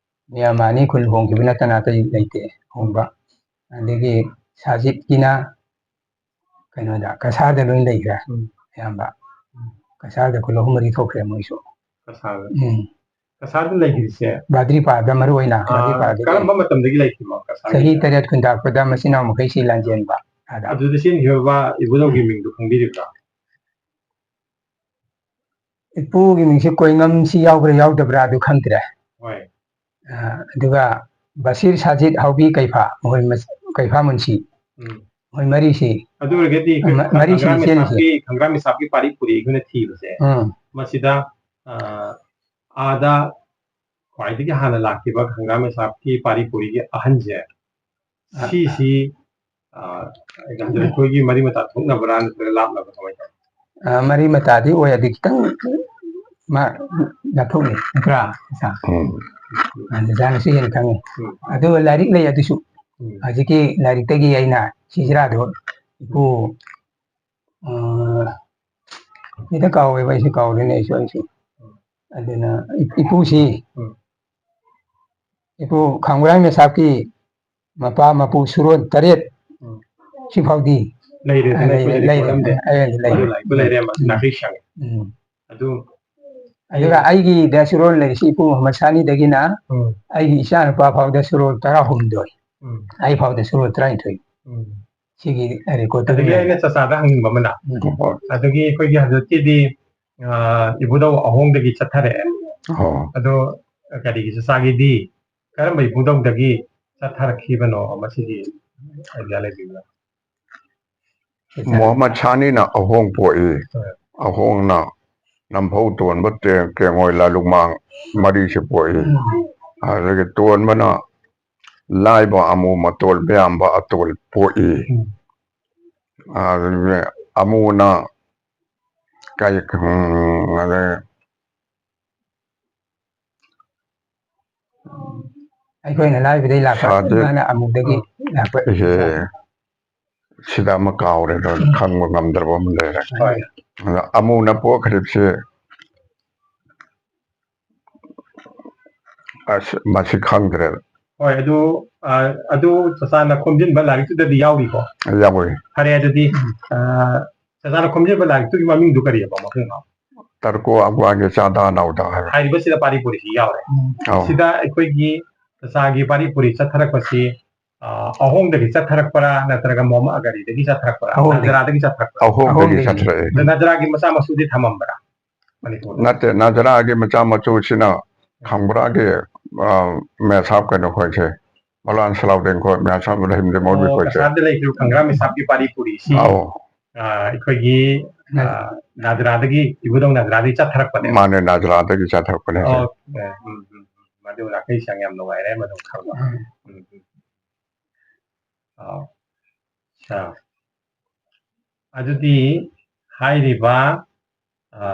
ꯃꯤꯌꯥꯝ ꯑꯅꯤ ꯈꯨꯜ ꯍꯣꯡꯈꯤꯕ ꯅꯠꯇꯅ ꯑꯇꯩ ꯂꯩꯇꯦ ꯍꯣꯡꯕ꯫ ꯑꯗꯒꯤ ꯁꯥꯖꯤꯠꯀꯤꯅ ꯀꯩꯅꯣꯗ, ꯀꯁꯥꯔꯗ ꯂꯣꯏ ꯂꯩꯈ꯭ꯔꯦ꯫ ꯎꯝ꯫ ꯑꯌꯥꯝꯕ꯫ ꯎꯝ꯫ ꯀꯁꯥꯔꯗ ꯈꯨꯜ ꯑꯍꯨꯝ ꯃꯔꯤ ꯊꯣꯛꯈ꯭ꯔꯦ ꯃꯣꯏꯁꯨ꯫ ꯀꯁꯥꯔꯗ꯫ ꯎꯝ꯫ ꯀꯁꯥꯔꯗ ꯂꯩꯈꯤꯕꯁꯦ? ꯕꯥꯗ꯭ꯔꯤꯄꯥꯗ ꯃꯔꯨ ꯑꯣꯏꯅ, ꯑꯥ, ꯕꯥꯗ꯭ꯔꯤꯄꯥꯗꯒꯤ꯫ ꯀꯔꯝꯕ ꯃꯇꯝꯗꯒꯤ ꯂꯩꯈꯤꯕ ꯀꯁꯥꯔꯒꯤꯁꯦ? ꯆꯍꯤ ꯇꯔꯦꯠ ꯈꯨꯟꯇꯥꯛꯄꯗ ꯃꯆꯤꯟ ꯃꯅꯥꯎ ꯃꯈꯩꯁꯤ ꯂꯥꯟꯖꯦꯟꯕ ꯑꯥꯗ꯫ ꯑꯗꯨꯗ ꯆꯦꯟꯈꯤꯕ ꯏꯕꯨꯙꯧꯒꯤ ꯎꯝ꯫ ꯃꯤꯡꯗꯨ ꯈꯪꯕꯤꯔꯤꯕ꯭ꯔꯥ? ꯏꯄꯨꯒꯤ ꯃꯤꯡꯁꯦ ꯀꯣꯏꯉꯝꯁꯤ ꯌꯥꯎꯕ꯭ꯔꯥ ꯌꯥꯎꯗꯕ꯭ꯔꯥ ꯑꯗꯨ ꯈꯪꯗ꯭ꯔꯦ꯫ ꯍꯣꯏ꯫ ꯑ, ꯑꯗꯨꯒ ꯕꯁꯤꯔ ꯁꯥꯖꯤꯠ ꯍꯥꯎꯕꯤ ꯀꯩꯐꯥ, ꯃꯈꯣꯏ ꯃꯁ-, ꯀꯩꯐꯥ ꯃꯨꯟꯁꯤ꯫ ꯎꯝ꯫ ꯃꯈꯣꯏ ꯃꯔꯤꯁꯤ꯫ ꯑꯗꯨ ꯑꯣꯏꯔꯒꯗꯤ ꯑꯩꯈꯣꯏ ꯃ-, ꯃꯔꯤꯁꯤꯅ ꯈꯪꯒ꯭ꯔꯥꯝ ꯆꯦꯜꯂꯤꯁꯦ꯫ ꯃꯤꯁꯥꯞꯀꯤ, ꯈꯪꯒ꯭ꯔꯥꯝ ꯃꯤꯁꯥꯞꯀꯤ ꯄꯥꯔꯤ ꯄꯨꯔꯤ ꯑꯩꯈꯣꯏꯅ ꯊꯤꯕꯁꯦ, ꯎꯝ꯫ ꯃꯁꯤꯗ, ꯑ, ꯑꯥꯗ ꯈ꯭ꯋꯥꯏꯗꯒꯤ ꯍꯥꯟꯅ ꯂꯥꯛꯈꯤꯕ ꯈꯪꯒ꯭ꯔꯥꯝ ꯃꯤꯁꯥꯞꯀꯤ ꯄꯥꯔꯤ ꯄꯨꯔꯤꯒꯤ ꯑꯍꯟꯁꯦ, ꯑ, ꯁꯤꯁꯤ, ꯑ, ꯑꯩꯈꯣꯏꯒꯤ ꯃꯔꯤ ꯃꯇꯥ ꯊꯣꯛꯅꯕ꯭ꯔꯥ ꯅꯠꯇ꯭ꯔꯒ ꯂꯥꯞꯅꯕ꯭ꯔꯥ ꯀꯃꯥꯏꯅ ꯇꯧꯏ? ꯑ, ꯃꯔꯤ ꯃꯇꯥꯗꯤ ꯑꯣꯏ, ꯑꯗꯨ ꯈꯤꯇꯪ ꯃꯥ ꯂꯥꯞꯊꯣꯛꯅꯩ, ꯅꯠꯇ꯭ꯔꯥ? ꯎꯝ꯫ ꯑ, ꯗꯗꯥꯅꯁꯨ ꯍꯦꯟꯅ ꯈꯪꯉꯤ꯫ ꯎꯝ꯫ ꯑꯗꯨꯒ ꯂꯥꯏꯔꯤꯛ ꯂꯩ ꯑꯗꯨꯁꯨ꯫ ꯎꯝ꯫ ꯍꯧꯖꯤꯛꯀꯤ ꯂꯥꯏꯔꯤꯛꯇꯒꯤ ꯑꯩꯅ ꯁꯤꯖꯤꯔꯥꯗꯣ ꯏꯄꯨ, ꯑ, ꯍꯦꯛꯇ ꯀꯥꯎꯋꯦꯕ, ꯑꯩꯁꯨ ꯀꯥꯎꯔꯦꯅꯦ, ꯑꯩꯁꯨ, ꯑꯩꯁꯨ꯫ ꯎꯝ꯫ ꯑꯗꯨꯅ ꯏ-, ꯏꯄꯨꯁꯤ, ꯎꯝ꯫ ꯏꯄꯨ ꯈꯥꯡꯕ꯭ꯔꯥꯡ ꯃꯦꯁꯥꯞꯀꯤ ꯃꯄꯥ ꯃꯄꯨ ꯁꯨꯔꯣꯟ ꯇꯔꯦꯠ ꯎꯝ꯫ ꯁꯤꯐꯥꯎꯗꯤ ꯂꯩꯔꯦ, ꯑ, ꯑꯗꯨꯅ ꯂꯩꯔꯦ, ꯑꯩꯈꯣꯏꯗꯗꯤ ꯂꯩꯔꯦ꯫ ꯄꯣꯠꯂꯝꯗꯦ꯫ ꯑ, ꯑ, ꯂꯩꯔꯦ꯫ ꯑꯗꯨ ꯂꯥꯏꯔꯤꯛꯇ ꯎꯝ꯫ ꯂꯩꯔꯦ, ꯎꯝ꯫ ꯅꯥꯄꯤ ꯁꯥꯡꯉꯦ꯫ ꯎꯝ꯫ ꯑꯗꯨ ꯑꯗꯨꯒ ꯑꯩꯒꯤꯗ ꯁꯨꯔꯣꯟ ꯂꯩꯔꯤꯁꯤ ꯏꯄꯨ ꯃꯨꯍꯝꯃꯗ ꯁꯥꯅꯤꯗꯒꯤꯅ ꯎꯝ꯫ ꯑꯩꯒꯤ ꯏꯆꯥꯅꯨꯄꯥ ꯐꯥꯎꯗ ꯁꯨꯔꯣꯟ ꯇꯔꯥꯍꯨꯝꯗꯣꯏ, ꯎꯝ꯫ ꯑꯩ ꯐꯥꯎꯗ ꯁꯨꯔꯣꯟ ꯇꯔꯥꯅꯤꯊꯣꯏ꯫ ꯎꯝ꯫ ꯁꯤꯒꯤ ꯔꯦꯀꯣꯔꯠꯇ ꯑꯗꯒꯤ ꯂꯩꯔꯦ꯫ ꯑꯩꯅ ꯆꯆꯥꯗ ꯍꯪꯅꯤꯡꯕ ꯑꯃꯅ, ꯎꯝ꯫ ꯑꯗꯒꯤ ꯑꯩꯈꯣꯏꯒꯤ ꯍꯧꯖꯤꯛꯀꯤꯗꯤ, ꯑ, ꯏꯕꯨꯙꯧ ꯑꯍꯣꯡꯗꯒꯤ ꯆꯠꯊꯔꯛꯑꯦ꯫ ꯑꯣ꯫ ꯑꯗꯣ ꯀꯔꯤꯒꯤ ꯆꯆꯥꯒꯤꯗꯤ ꯀꯔꯝꯕ ꯏꯕꯨꯙꯧꯗꯒꯤ ꯆꯠꯊꯔꯛꯈꯤꯕꯅꯣ, ꯃꯁꯤꯒꯤ idea ꯂꯩꯕꯤꯕ꯭ꯔꯥ? ꯃꯨꯍꯝꯃꯗ ꯁꯥꯅꯤꯅ ꯑꯍꯣꯡ ꯄꯣꯛꯏ꯫ ꯍꯣꯏ꯫ ꯑꯍꯣꯡꯅ ꯅꯝꯐꯧ ꯇꯣꯟꯕ ꯇꯦꯡ-, ꯀꯦꯡꯉꯣꯏ ꯂꯥꯂꯨꯃꯥꯡ ꯃꯔꯤꯁꯦ ꯄꯣꯛꯏ꯫ ꯎꯝ꯫ ꯑꯗꯨꯗꯒꯤ ꯇꯣꯟꯕꯅ ꯂꯥꯏꯕ ꯑꯃꯨ ꯃꯇꯣꯜ ꯃꯌꯥꯝꯕ ꯑꯇꯣꯜ ꯄꯣꯛꯏ꯫ ꯎꯝ꯫ ꯑꯗꯨꯗꯒꯤ ꯑꯃꯨꯅ ꯀꯩ ꯎꯝ, ꯑꯗ ꯑꯩꯈꯣꯏꯅ ꯂꯥꯏꯕꯗꯒꯤ ꯂꯥꯛꯄ ꯁꯥꯗꯦ꯫ ꯃꯥꯅ ꯑꯃꯨꯗꯒꯤ ꯂꯥꯛꯄ ꯏꯍꯦ ꯁꯤꯗ ꯑꯃ ꯀꯥꯎꯔꯦ ꯑꯗꯣ ꯈꯪꯕ ꯉꯝꯗ꯭ꯔꯕ ꯑꯃ ꯂꯩꯔꯦ꯫ ꯍꯣꯏ ꯑꯗ ꯑꯃꯨꯅ ꯄꯣꯛꯈ꯭ꯔꯤꯕꯁꯤ ꯑꯁ ꯃꯁꯤ ꯈꯪꯗ꯭ꯔꯦ꯫ ꯍꯣꯏ, ꯑꯗꯨ ꯑ, ꯑꯗꯨ ꯆꯆꯥꯅ ꯈꯣꯝꯖꯤꯟꯕ ꯂꯥꯏꯔꯤꯛꯇꯨꯗꯗꯤ ꯌꯥꯎꯔꯤꯀꯣ꯫ ꯌꯥꯎꯋꯦ꯫ ꯐꯔꯦ, ꯑꯗꯨꯗꯤ ꯑ, ꯆꯆꯥꯅ ꯈꯣꯝꯖꯤꯟꯕ ꯂꯥꯏꯔꯤꯛꯇꯨꯒꯤ ꯃꯃꯤꯡꯗꯨ ꯀꯔꯤꯑꯕ ꯃꯈꯣꯏꯅꯣ? ꯇꯔꯀꯣ ꯑꯒ꯭ꯋꯥꯒꯤ ꯆꯥꯗꯥ ꯅꯥꯎꯗꯥ ꯍꯥꯏꯕ꯫ ꯍꯥꯏꯔꯤꯕꯁꯤꯗ ꯄꯥꯔꯤ ꯄꯨꯔꯤꯁꯤ ꯌꯥꯎꯔꯦ꯫ ꯑꯧ꯫ ꯁꯤꯗ ꯑꯩꯈꯣꯏꯒꯤ ꯆꯆꯥꯒꯤ ꯄꯥꯔꯤ ꯄꯨꯔꯤ ꯆꯠꯊꯔꯛꯄꯁꯤ ꯑ, ꯑꯍꯣꯡꯗꯒꯤ ꯆꯠꯊꯔꯛꯄ꯭ꯔꯥ ꯅꯠꯇ꯭ꯔꯒ ꯃꯣꯍꯝꯃꯗ ꯑꯒꯔꯤꯗꯒꯤ ꯆꯠꯊꯔꯛꯄ꯭ꯔꯥ? ꯑꯍꯣꯡꯗꯒꯤ꯫ ꯅꯖꯔꯥꯗꯒꯤ ꯆꯠꯊꯔꯛꯄ꯭ꯔꯥ? ꯑꯍꯣꯡꯗꯒꯤ ꯑꯍꯣꯡꯗꯒꯤ꯫ ꯆꯠꯊꯔꯛꯑꯦ꯫ ꯑꯗ ꯅꯖꯔꯥꯒꯤ ꯃꯆꯥ ꯃꯁꯨꯗꯤ ꯊꯝꯃꯝꯕ꯭ꯔꯥ? ꯃꯅꯤꯄꯨꯔꯗ? ꯅꯠꯇꯦ, ꯅꯖꯔꯥꯒꯤ ꯃꯆꯥ ꯃꯁꯨꯁꯤꯅ ꯈꯪꯕ꯭ꯔꯥꯒꯤ ꯑ, ꯃꯦꯁꯥꯞ ꯀꯩꯅꯣ ꯈꯣꯏꯁꯦ, ꯃꯂꯥꯟ ꯁꯂꯥꯎꯗꯦꯟ ꯈꯣꯏ, ꯃꯦꯁꯥꯞ ꯔꯍꯤꯝꯗꯦ ꯃꯧꯂꯕꯤ ꯑꯣ, ꯈꯣꯏꯁꯦ꯫ ꯀꯁꯥꯔꯗ ꯂꯩꯈꯤꯕ ꯈꯪꯒ꯭ꯔꯥ ꯃꯤꯁꯥꯞꯀꯤ ꯄꯥꯔꯤ ꯄꯨꯔꯤꯁꯤ ꯑꯧ꯫ ꯑ, ꯑꯩꯈꯣꯏꯒꯤ ꯑ, ꯅꯖꯔꯥꯗꯒꯤ, ꯏꯕꯨꯙꯧ ꯅꯖꯔꯥꯗꯒꯤ ꯆꯠꯊꯔꯛꯄꯅꯦ꯫ ꯃꯥꯅꯦ, ꯅꯖꯔꯥꯗꯒꯤ ꯆꯠꯊꯔꯛꯄꯅꯦ꯫ ꯑꯣ, ꯎꯝ, ꯎꯝ, ꯎꯝ꯫ ꯃꯗꯨ ꯅꯥꯀꯩ ꯁꯪ ꯌꯥꯝ ꯅꯨꯡꯉꯥꯏꯔꯦ ꯃꯗꯨ ꯈꯪꯕ꯫ ꯎꯝ, ꯎꯝ꯫ ꯑꯣ꯫ ꯑꯠꯆꯥ꯫ ꯑꯗꯨꯗꯤ ꯍꯥꯏꯔꯤꯕ ꯑ,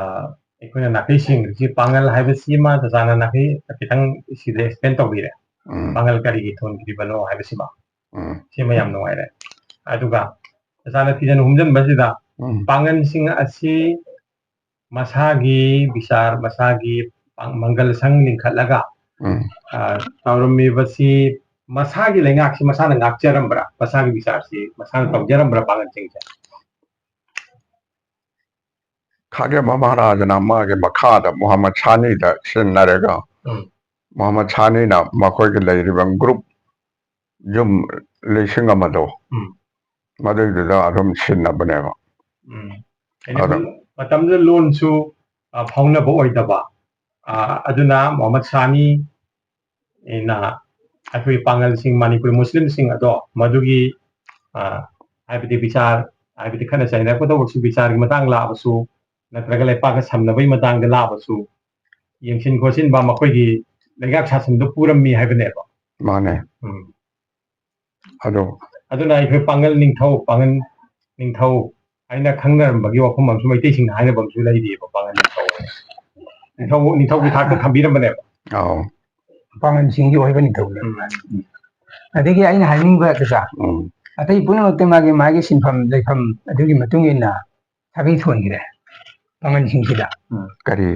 ꯑꯩꯈꯣꯏꯅ ꯅꯥꯀꯩ ꯁꯦꯡꯗ꯭ꯔꯤꯁꯤ ꯄꯥꯉꯜ ꯍꯥꯏꯕꯁꯤꯃ ꯆꯆꯥꯅ ꯅꯥꯀꯩ ꯈꯤꯇꯪ ꯁꯤꯗ ꯑꯦꯛꯁꯄ꯭ꯂꯦꯟ ꯇꯧꯕꯤꯔꯦ꯫ ꯎꯝ, ꯄꯥꯉꯜ ꯀꯔꯤꯒꯤ ꯊꯣꯟꯈꯤꯕꯅꯣ ꯍꯥꯏꯕꯁꯤꯃ꯫ ꯎꯝ, ꯁꯤꯃ ꯌꯥꯝ ꯅꯨꯡꯉꯥꯏꯔꯦ꯫ ꯑꯗꯨꯒ ꯆꯆꯥꯅ ꯊꯤꯖꯤꯟ ꯍꯨꯝꯖꯤꯟꯕꯁꯤꯗ ꯎꯝ, ꯄꯥꯉꯜꯁꯤꯡ ꯑꯁꯤ ꯃꯁꯥꯒꯤ ꯕꯤꯆꯥꯔ, ꯃꯁꯥꯒꯤ ꯄꯥꯡ-, ꯃꯪꯒꯜ ꯁꯪ ꯂꯤꯡꯈꯠꯂꯒ ꯎꯝ꯫ ꯑ, ꯇꯧꯔꯝꯃꯤꯕꯁꯤ ꯃꯁꯥꯒꯤ ꯂꯩꯉꯥꯛꯁꯤ ꯃꯁꯥꯅ ꯉꯥꯛꯆꯔꯝꯕ꯭ꯔꯥ? ꯃꯁꯥꯒꯤ ꯕꯤꯆꯥꯔꯁꯤ ꯃꯁꯥꯅ ꯇꯧꯖꯔꯝꯕ꯭ꯔꯥ ꯄꯥꯉꯜꯁꯤꯡꯁꯦ? ꯈꯥꯒꯦ ꯃꯍꯥꯔꯥꯖꯅ ꯃꯥꯒꯤ ꯃꯈꯥꯗ ꯃꯨꯍꯝꯃꯗ ꯁꯥꯅꯤꯗ ꯁꯤꯟꯅꯔꯒ ꯎꯝ꯫ ꯃꯨꯍꯝꯃꯗ ꯁꯥꯅꯤꯅ ꯃꯈꯣꯏꯒꯤ ꯂꯩꯔꯤꯕ ꯒ꯭ꯔꯨꯞ ꯌꯨꯝ ꯂꯤꯁꯤꯡ ꯑꯃꯗꯣ ꯎꯝ꯫ ꯃꯗꯨꯏꯗꯨꯗ ꯑꯗꯨꯝ ꯁꯤꯟꯅꯕꯅꯦꯕ꯫ ꯎꯝ꯫ ꯍꯥꯏꯗꯤ ꯑꯗꯣ ꯃꯇꯝ-, ꯃꯇꯝꯗꯨꯗ ꯂꯣꯟꯁꯨ, ꯑ, ꯐꯥꯎꯅꯕ ꯑꯣꯏꯗꯕ꯫ ꯑ, ꯑꯗꯨꯅ ꯃꯨꯍꯝꯃꯗ ꯁꯥꯅꯤ ꯅ ꯑꯩꯈꯣꯏ ꯄꯥꯉꯜꯁꯤꯡ, ꯃꯅꯤꯄꯨꯔꯤ ꯃꯨꯁꯂꯤꯝꯁꯤꯡ ꯑꯗꯣ ꯃꯗꯨꯒꯤ, ꯑ, ꯍꯥꯏꯕꯗꯤ ꯕꯤꯆꯥꯔ, ꯍꯥꯏꯕꯗꯤ ꯈꯠꯅ ꯆꯩꯅꯔꯛꯄꯗ ꯑꯣꯏꯔꯁꯨ, ꯕꯤꯆꯥꯔꯒꯤ ꯃꯇꯥꯡ ꯂꯥꯛꯑꯕꯁꯨ, ꯅꯠꯇ꯭ꯔꯒ ꯂꯩꯄꯥꯛꯀ ꯁꯝꯅꯕꯒꯤ ꯃꯇꯥꯡꯗ ꯂꯥꯛꯑꯕꯁꯨ, ꯌꯦꯡꯁꯤꯟ ꯈꯣꯠꯆꯤꯟꯕ ꯃꯈꯣꯏꯒꯤ ꯂꯩꯉꯥꯛ ꯁꯥꯁꯟꯗꯨ ꯄꯨꯔꯝꯃꯤ ꯍꯥꯏꯕꯅꯦꯕ꯫ ꯃꯥꯅꯦ꯫ ꯎꯝ꯫ ꯑꯗꯣ ꯑꯗꯨꯅ ꯑꯩꯈꯣꯏ ꯄꯥꯉꯜ ꯅꯤꯡꯊꯧ, ꯄꯥꯉꯜ ꯅꯤꯡꯊꯧ ꯍꯥꯏꯅ ꯈꯪꯅꯔꯝꯕꯒꯤ ꯋꯥꯐꯝ ꯑꯃꯁꯨ ꯃꯩꯇꯩꯁꯤꯡꯅ ꯍꯥꯏꯅꯕ ꯑꯃꯁꯨ ꯂꯩꯔꯤꯑꯕ, ꯄꯥꯡꯒꯜ ꯅꯤꯡꯊꯧ꯫ ꯅꯤꯡꯊꯧ, ꯅꯤꯡꯊꯧꯒꯤ ꯊꯥꯛꯇ ꯊꯝꯕꯤꯔꯝꯕꯅꯦꯕ꯫ ꯑꯧ꯫ ꯄꯥꯡꯒꯜꯁꯤꯡꯒꯤ ꯑꯣꯏꯕ ꯅꯤꯡꯊꯧꯅꯦ꯫ ꯎꯝ꯫ ꯑꯗꯒꯤ ꯑꯩꯅ ꯍꯥꯏꯅꯤꯡꯕ ꯀꯩꯀꯥ ꯎꯝ꯫ ꯑꯇꯩ ꯄꯨꯝꯅꯃꯛꯇ ꯃꯥꯒꯤ ꯃꯥꯒꯤ ꯁꯤꯟꯐꯝ ꯂꯩꯐꯝ ꯑꯗꯨꯒꯤ ꯃꯇꯨꯡ ꯏꯟꯅ ꯁꯥꯒꯩ ꯊꯣꯟꯈ꯭ꯔꯦ ꯄꯥꯡꯒꯜꯁꯤꯡꯁꯤꯗ꯫ ꯀꯔꯤ?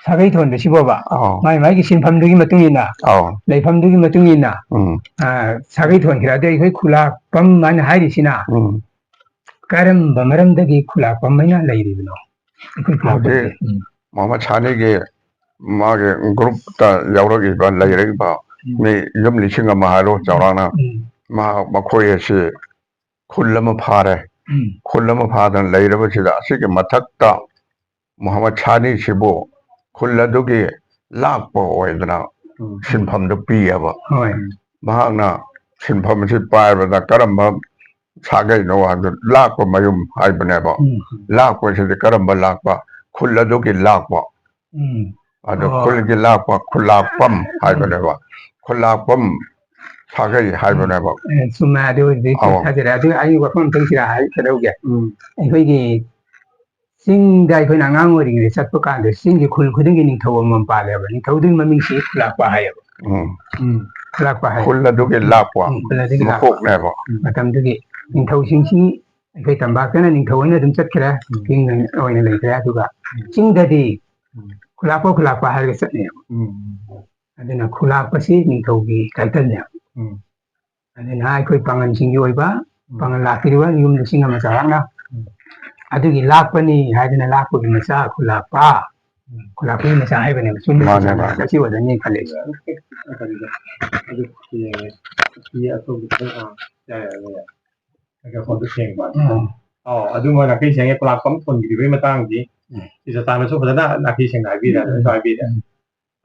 ꯁꯥꯒꯩ ꯊꯣꯟꯕꯁꯤꯕꯣꯕ ꯑꯧ꯫ ꯃꯥꯒꯤ ꯃꯥꯒꯤ ꯁꯤꯟꯐꯝꯗꯨꯒꯤ ꯃꯇꯨꯡ ꯏꯟꯅ ꯑꯧ꯫ ꯂꯩꯐꯝꯗꯨꯒꯤ ꯃꯇꯨꯡ ꯏꯟꯅ ꯎꯝ꯫ ꯑ, ꯁꯥꯒꯩ ꯊꯣꯟꯈ꯭ꯔꯦ꯫ ꯑꯗꯨ ꯑꯩꯈꯣꯏ ꯈꯨꯂꯥꯛꯄꯝ ꯍꯥꯏꯅ ꯍꯥꯏꯔꯤꯁꯤꯅ ꯎꯝ꯫ ꯀꯔꯝꯕ ꯃꯔꯝꯗꯒꯤ ꯈꯨꯂꯥꯛꯄꯝ ꯍꯥꯏꯅ ꯂꯩꯔꯤꯕꯅꯣ? ꯑꯩꯈꯣꯏ ꯈꯨꯂꯥꯛꯄꯝꯁꯦ꯫ ꯍꯧꯖꯤꯛ ꯃꯣꯍꯝꯃꯗ ꯁꯥꯅꯤꯒꯤ ꯃꯥꯒꯤ ꯒ꯭ꯔꯨꯞꯇ ꯌꯥꯎꯔꯛꯏꯕ ꯂꯩꯔꯛꯏꯕ ꯃꯤ ꯌꯨꯝ ꯂꯤꯁꯤꯡ ꯑꯃ ꯍꯥꯏꯔꯣ ꯆꯥꯎꯔꯥꯛꯅ, ꯎꯝ꯫ ꯃꯍꯥꯛ ꯃꯈꯣꯏ ꯑꯁꯤ ꯈꯨꯜ ꯑꯃ ꯐꯥꯔꯦ꯫ ꯎꯝ꯫ ꯈꯨꯜ ꯑꯃ ꯐꯥꯗꯅ ꯂꯩꯔꯕꯁꯤꯗ ꯑꯁꯤꯒꯤ ꯃꯊꯛꯇ ꯃꯣꯍꯝꯃꯗ ꯁꯥꯅꯤꯁꯤꯕꯨ ꯈꯨꯜ ꯑꯗꯨꯒꯤ ꯂꯥꯛꯄ ꯑꯣꯏꯗꯅ ꯎꯝ꯫ ꯁꯤꯟꯐꯝꯗꯨ ꯄꯤꯌꯦꯕ꯫ ꯍꯣꯏ꯫ ꯃꯍꯥꯛꯅ ꯁꯤꯟꯐꯝ ꯑꯁꯤ ꯄꯥꯏꯕꯗ ꯀꯔꯝꯕ ꯁꯥꯒꯩꯅꯣ ꯍꯥꯏꯕꯗꯨ ꯂꯥꯛꯄ ꯃꯌꯨꯝ ꯍꯥꯏꯕꯅꯦꯕ꯫ ꯎꯝ꯫ ꯂꯥꯛꯄꯁꯤꯗꯤ ꯀꯔꯝꯕ ꯂꯥꯛꯄ? ꯈꯨꯜ ꯑꯗꯨꯒꯤ ꯂꯥꯛꯄ꯫ ꯎꯝ꯫ ꯑꯗꯣ ꯑꯣ꯫ ꯈꯨꯜꯒꯤ ꯂꯥꯛꯄ, ꯈꯨꯜꯂꯥꯛꯄꯝ ꯍꯥꯏꯕꯅꯦꯕ꯫ ꯈꯨꯜꯂꯥꯛꯄꯝ ꯁꯥꯒꯩ ꯍꯥꯏꯕꯅꯦꯕ꯫ ꯑꯦ, ꯆꯨꯝꯃꯦ꯫ ꯑꯗꯨ ꯑꯣꯏꯔꯗꯤ ꯑꯧ꯫ ꯊꯥꯖꯔꯦ꯫ ꯑꯗꯨ ꯑꯩ ꯋꯥꯐꯝ ꯑꯝꯇꯪ ꯁꯤꯗ ꯍꯥꯏꯒꯗꯧꯒꯦ꯫ ꯎꯝ꯫ ꯑꯩꯈꯣꯏꯒꯤ ꯆꯤꯡꯗ ꯑꯩꯈꯣꯏꯅ ꯑꯉꯥꯡ ꯑꯣꯏꯔꯤꯉꯩꯗ ꯆꯠꯄ ꯀꯥꯟꯗ ꯆꯤꯡꯒꯤ ꯈꯨꯜ ꯈꯨꯗꯤꯡꯒꯤ ꯅꯤꯡꯊꯧ ꯑꯃꯃꯝ ꯄꯥꯜꯂꯦꯕ꯫ ꯅꯤꯡꯊꯧꯗꯨꯒꯤ ꯃꯃꯤꯡꯁꯤ ꯈꯨꯂꯥꯛꯄ ꯍꯥꯏꯌꯦꯕ꯫ ꯎꯝ꯫ ꯎꯝ꯫ ꯈꯨꯂꯥꯛꯄ ꯍꯥꯏ꯫ ꯈꯨꯜ ꯑꯗꯨꯒꯤ ꯂꯥꯛꯄ ꯎꯝ, ꯈꯨꯜ ꯑꯗꯨꯒꯤ ꯂꯥꯛꯄ꯫ ꯃꯀꯣꯛꯅꯦꯕ꯫ ꯃꯇꯝꯗꯨꯒꯤ ꯅꯤꯡꯊꯧꯁꯤꯡꯁꯤ ꯑꯩꯈꯣꯏ ꯇꯝꯄꯥꯛꯇꯅ ꯅꯤꯡꯊꯧ ꯑꯣꯏꯅ ꯑꯗꯨꯝ ꯆꯠꯈ꯭ꯔꯦ꯫ ꯎꯝ꯫ ꯀꯤꯡ ꯑꯣꯏꯅ ꯂꯩꯈ꯭ꯔꯦ꯫ ꯑꯗꯨꯒ ꯎꯝ꯫ ꯆꯤꯡꯗꯗꯤ ꯎꯝ꯫ ꯈꯨꯂꯥꯛꯄ ꯈꯨꯂꯥꯛꯄ ꯍꯥꯏꯔꯒ ꯆꯠꯅꯩꯌꯦꯕ꯫ ꯎꯝ꯫ ꯑꯗꯨꯅ ꯈꯨꯂꯥꯛꯄꯁꯤ ꯅꯤꯡꯊꯧꯒꯤ ꯇꯥꯏꯇꯜꯅꯦꯕ꯫ ꯎꯝ꯫ ꯑꯗꯨꯅ ꯑꯩꯈꯣꯏ ꯄꯥꯡꯒꯜꯁꯤꯡꯒꯤ ꯑꯣꯏꯕ ꯎꯝ꯫ ꯄꯥꯡꯒꯜ ꯂꯥꯛꯄꯤꯔꯤꯕ ꯌꯨꯝ ꯂꯤꯁꯤꯡ ꯑꯃ ꯆꯥꯎꯔꯥꯛꯅ ꯎꯝ꯫ ꯑꯗꯨꯒꯤ ꯂꯥꯛꯄꯅꯤ ꯍꯥꯏꯗꯅ ꯂꯥꯛꯄꯒꯤ ꯃꯆꯥ ꯈꯨꯂꯥꯛꯄ, ꯎꯝ꯫ ꯈꯨꯂꯥꯛꯄꯒꯤ ꯃꯆꯥ ꯍꯥꯏꯕꯅꯦꯕ꯫ ꯆꯨꯝꯃꯤ꯫ ꯃꯥꯅꯦ, ꯃꯥꯅꯦ꯫ ꯑꯁꯤ ꯑꯣꯏꯔꯅꯤ ꯈꯜꯂꯦ꯫ ꯀꯔꯤꯗ? ꯑꯗꯨ ꯌꯦꯡꯉꯦ꯫ ꯁꯤ ꯑꯇꯣꯞꯄ ꯈꯔ, ꯑꯥ, ꯌꯥꯔꯦ, ꯌꯥꯔꯦ, ꯌꯥꯔꯦ꯫ ꯃꯥꯏꯀ꯭ꯔꯣꯐꯣꯟꯗꯣ ꯁꯦꯡꯕ꯫ ꯎꯝ꯫ ꯑꯧ, ꯑꯗꯨꯃ ꯅꯥꯈꯩ ꯁꯦꯡꯉꯦ꯫ ꯈꯨꯂꯥꯛꯄꯝ ꯊꯣꯟꯈꯤꯕꯒꯤ ꯃꯇꯥꯡꯁꯤ ꯎꯝ꯫ ꯏꯖꯇꯥꯅꯁꯨ ꯐꯖꯅ ꯅꯥꯈꯩ ꯁꯦꯡꯅ ꯍꯥꯏꯕꯤꯔꯦ, ꯎꯝ꯫ ꯑꯗꯨꯁꯨ ꯍꯥꯏꯕꯤꯔꯦ꯫ ꯎꯝ꯫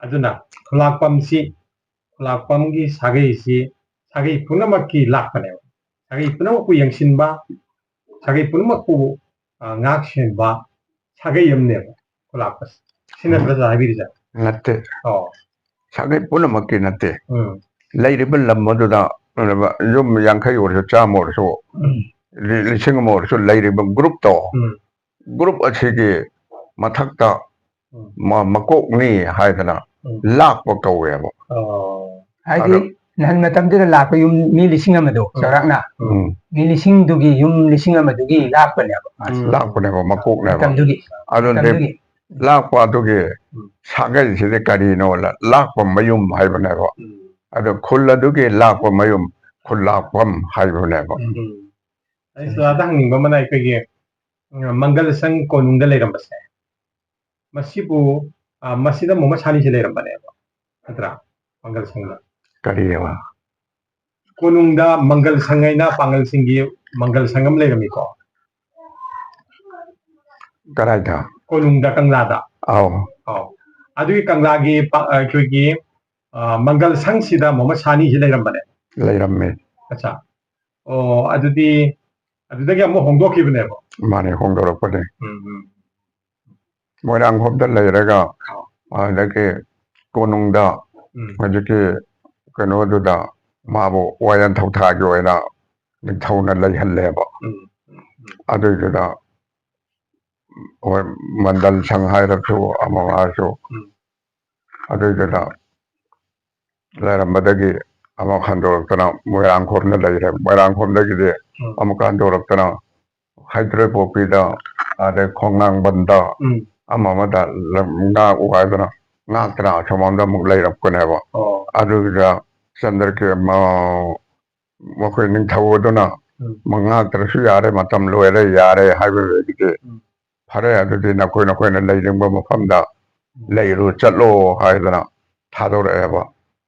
ꯑꯗꯨꯅ ꯈꯨꯂꯥꯛꯄꯝꯁꯤ, ꯈꯨꯂꯥꯛꯄꯝꯒꯤ ꯁꯥꯒꯩꯁꯤ ꯁꯥꯒꯩ ꯄꯨꯝꯅꯃꯛꯀꯤ ꯂꯥꯛꯄꯅꯦꯕ꯫ ꯁꯥꯒꯩ ꯄꯨꯝꯅꯃꯛꯄꯨ ꯌꯦꯡꯁꯤꯟꯕ, ꯁꯥꯒꯩ ꯄꯨꯝꯅꯃꯛꯄꯨ, ꯑ, ꯉꯥꯛ ꯁꯦꯟꯕ ꯁꯥꯒꯩ ꯑꯃꯅꯦꯕ ꯈꯨꯂꯥꯛꯄꯁꯦ꯫ ꯁꯤ ꯅꯠꯇ꯭ꯔ ꯍꯥꯏꯕꯤꯔꯤꯁꯦ? ꯅꯠꯇꯦ꯫ ꯑꯣ꯫ ꯁꯥꯒꯩ ꯄꯨꯝꯅꯃꯛꯀꯤ ꯅꯠꯇꯦ꯫ ꯎꯝ꯫ ꯂꯩꯔꯤꯕ ꯂꯝ ꯑꯗꯨꯗ ꯌꯨꯝ ꯌꯥꯡꯈꯩ ꯑꯣꯏꯔꯁꯨ, ꯆꯥꯝꯃ ꯑꯣꯏꯔꯁꯨ, ꯎꯝ꯫ ꯂꯤ- ꯂꯤꯁꯤꯡ ꯑꯃ ꯑꯣꯏꯔꯁꯨ ꯂꯩꯔꯤꯕ ꯒ꯭ꯔꯨꯞꯇꯣ, ꯎꯝ꯫ ꯒ꯭ꯔꯨꯞ ꯑꯁꯤꯒꯤ ꯃꯊꯛꯇ ꯎꯝ꯫ ꯃ- ꯃꯀꯣꯛꯅꯤ ꯍꯥꯏꯗꯅ ꯎꯝ꯫ ꯂꯥꯛꯄ ꯀꯧꯋꯦꯕ꯫ ꯑꯣ꯫ ꯍꯥꯏꯗꯤ ꯑꯗꯣ ꯅꯍꯥꯟ ꯃꯇꯝꯗꯨꯗ ꯂꯥꯛꯄ ꯌꯨꯝ ꯃꯤ ꯂꯤꯁꯤꯡ ꯑꯃꯗꯣ ꯎꯝ꯫ ꯆꯥꯎꯔꯥꯛꯅ ꯎꯝ꯫ ꯃꯤ ꯂꯤꯁꯤꯡꯗꯨꯒꯤ ꯌꯨꯝ ꯂꯤꯁꯤꯡ ꯑꯃꯗꯨꯒꯤ ꯂꯥꯛꯄꯅꯦꯕ ꯃꯥꯁꯦ꯫ ꯎꯝ꯫ ꯂꯥꯛꯄꯅꯦꯕ, ꯃꯀꯣꯛꯅꯦꯕ꯫ ꯃꯇꯝꯗꯨꯒꯤ ꯑꯗꯨꯅꯗꯤ ꯃꯇꯝꯗꯨꯒꯤ ꯂꯥꯛꯄ ꯑꯗꯨꯒꯤ ꯎꯝ꯫ ꯁꯥꯒꯩꯁꯤꯗꯤ ꯀꯔꯤꯅꯣ? ꯂꯥꯛꯄ ꯃꯌꯨꯝ ꯍꯥꯏꯕꯅꯦꯕ꯫ ꯎꯝ꯫ ꯑꯗꯣ ꯈꯨꯜ ꯑꯗꯨꯒꯤ ꯂꯥꯛꯄ ꯃꯌꯨꯝ ꯈꯨꯜꯂꯥꯛꯄꯝ ꯍꯥꯏꯕꯅꯦꯕ꯫ ꯎꯝ꯫ ꯑꯩ ꯁꯤꯗ ꯍꯪꯅꯤꯡꯕ ꯑꯃꯅ ꯑꯩꯈꯣꯏꯒꯤ, ꯎꯝ, ꯃꯪꯒꯜ ꯁꯪ ꯀꯣꯅꯨꯡꯗ ꯂꯩꯔꯝꯕꯁꯦ, ꯃꯁꯤꯕꯨ, ꯑ, ꯃꯁꯤꯗ ꯃꯣꯍꯃꯠ ꯁꯥꯅꯤꯁꯦ ꯂꯩꯔꯝꯕꯅꯦꯕ, ꯅꯠꯇ꯭ꯔꯥ? ꯃꯪꯒꯜ ꯁꯪꯗ꯫ ꯀꯔꯤꯑꯕ? ꯀꯣꯅꯨꯡꯗ ꯃꯪꯒꯜ ꯁꯪ ꯍꯥꯏꯅ ꯄꯥꯡꯒꯜꯁꯤꯡꯒꯤ ꯃꯪꯒꯜ ꯁꯪ ꯑꯃ ꯂꯩꯔꯝꯃꯤꯀꯣ꯫ ꯀꯗꯥꯏꯗ? ꯀꯣꯅꯨꯡꯗ, ꯀꯪꯂꯥꯗ꯫ ꯑꯧ꯫ ꯑꯧ꯫ ꯑꯗꯨꯒꯤ ꯀꯪꯂꯥꯒꯤ ꯄ-, ꯑꯩꯈꯣꯏꯒꯤ, ꯑ, ꯃꯪꯒꯜ ꯁꯪꯁꯤꯗ ꯃꯣꯍꯃꯠ ꯁꯥꯅꯤꯁꯤ ꯂꯩꯔꯝꯕꯅꯦ꯫ ꯂꯩꯔꯝꯃꯦ꯫ ꯑꯠꯆꯥ꯫ ꯑꯣ, ꯑꯗꯨꯗꯤ ꯑꯗꯨꯗꯒꯤ ꯑꯃꯨꯛ ꯍꯣꯡꯗꯣꯛꯈꯤꯕꯅꯦꯕ꯫ ꯃꯥꯅꯦ, ꯍꯣꯡꯗꯣꯔꯛꯄꯅꯦ꯫ ꯎꯝ, ꯎꯝ꯫ ꯃꯣꯏꯔꯥꯡꯈꯣꯝꯗ ꯂꯩꯔꯒ, ꯑꯗꯒꯤ ꯀꯣꯅꯨꯡꯗ ꯎꯝ꯫ ꯍꯧꯖꯤꯛꯀꯤ ꯀꯩꯅꯣꯗꯨꯗ ꯃꯥꯕꯨ ꯋꯥꯌꯦꯜ ꯊꯧꯊꯥꯒꯤ ꯑꯣꯏꯅ ꯅꯤꯡꯊꯧꯅ ꯂꯩꯍꯜꯂꯦꯕ꯫ ꯎꯝ꯫ ꯎꯝ꯫ ꯎꯝ꯫ ꯑꯗꯨꯏꯗꯨꯗ ꯍꯣꯏ, ꯃꯟꯗꯜ ꯁꯪ ꯍꯥꯏꯔꯁꯨ ꯑꯃ ꯍꯥꯏꯔꯁꯨ ꯎꯝ꯫ ꯑꯗꯨꯏꯗꯨꯗ ꯂꯩꯔꯝꯕꯗꯒꯤ ꯑꯃꯨꯛ ꯍꯟꯗꯣꯔꯛꯇꯅ ꯃꯣꯏꯔꯥꯡꯈꯣꯝꯗ ꯂꯩꯔꯦ꯫ ꯃꯣꯏꯔꯥꯡꯈꯣꯝꯗꯒꯤꯗꯤ ꯎꯝ꯫ ꯑꯃꯨꯛꯀ ꯍꯟꯗꯣꯔꯛꯇꯅ ꯍꯩꯇ꯭ꯔꯦꯄꯣꯛꯄꯤꯗ, ꯑꯗꯩ ꯈꯣꯡꯅꯥꯡꯕꯟꯗ ꯎꯝ꯫ ꯑꯃ ꯑꯃꯗ ꯂꯝ ꯉꯥꯛꯎ ꯍꯥꯏꯗꯅ ꯉꯥꯛꯇꯅ ꯑꯁꯣꯝꯂꯣꯝꯗ ꯑꯃꯨꯛ ꯂꯩꯔꯛꯄꯅꯦꯕ꯫ ꯑꯣ꯫ ꯑꯗꯨꯒꯤꯗ ꯆꯟꯗ꯭ꯔꯀꯤꯔ-, ꯃ-, ꯃꯈꯣꯏ ꯅꯤꯡꯊꯧ ꯑꯗꯨꯅ ꯎꯝ꯫ ꯉꯥꯛꯇ꯭ꯔꯁꯨ ꯌꯥꯔꯦ, ꯃꯇꯝ ꯂꯣꯏꯔꯦ, ꯌꯥꯔꯦ ꯍꯥꯏꯕꯗꯒꯤꯗꯤ ꯎꯝ꯫ ꯐꯔꯦ, ꯑꯗꯨꯗꯤ ꯅꯈꯣꯏ ꯅꯈꯣꯏꯅ ꯂꯩꯅꯤꯡꯕ ꯃꯐꯝꯗ ꯎꯝ꯫ ꯂꯩꯔꯨ ꯆꯠꯂꯣ ꯍꯥꯏꯗꯅ ꯊꯥꯗꯣꯔꯛꯑꯦꯕ꯫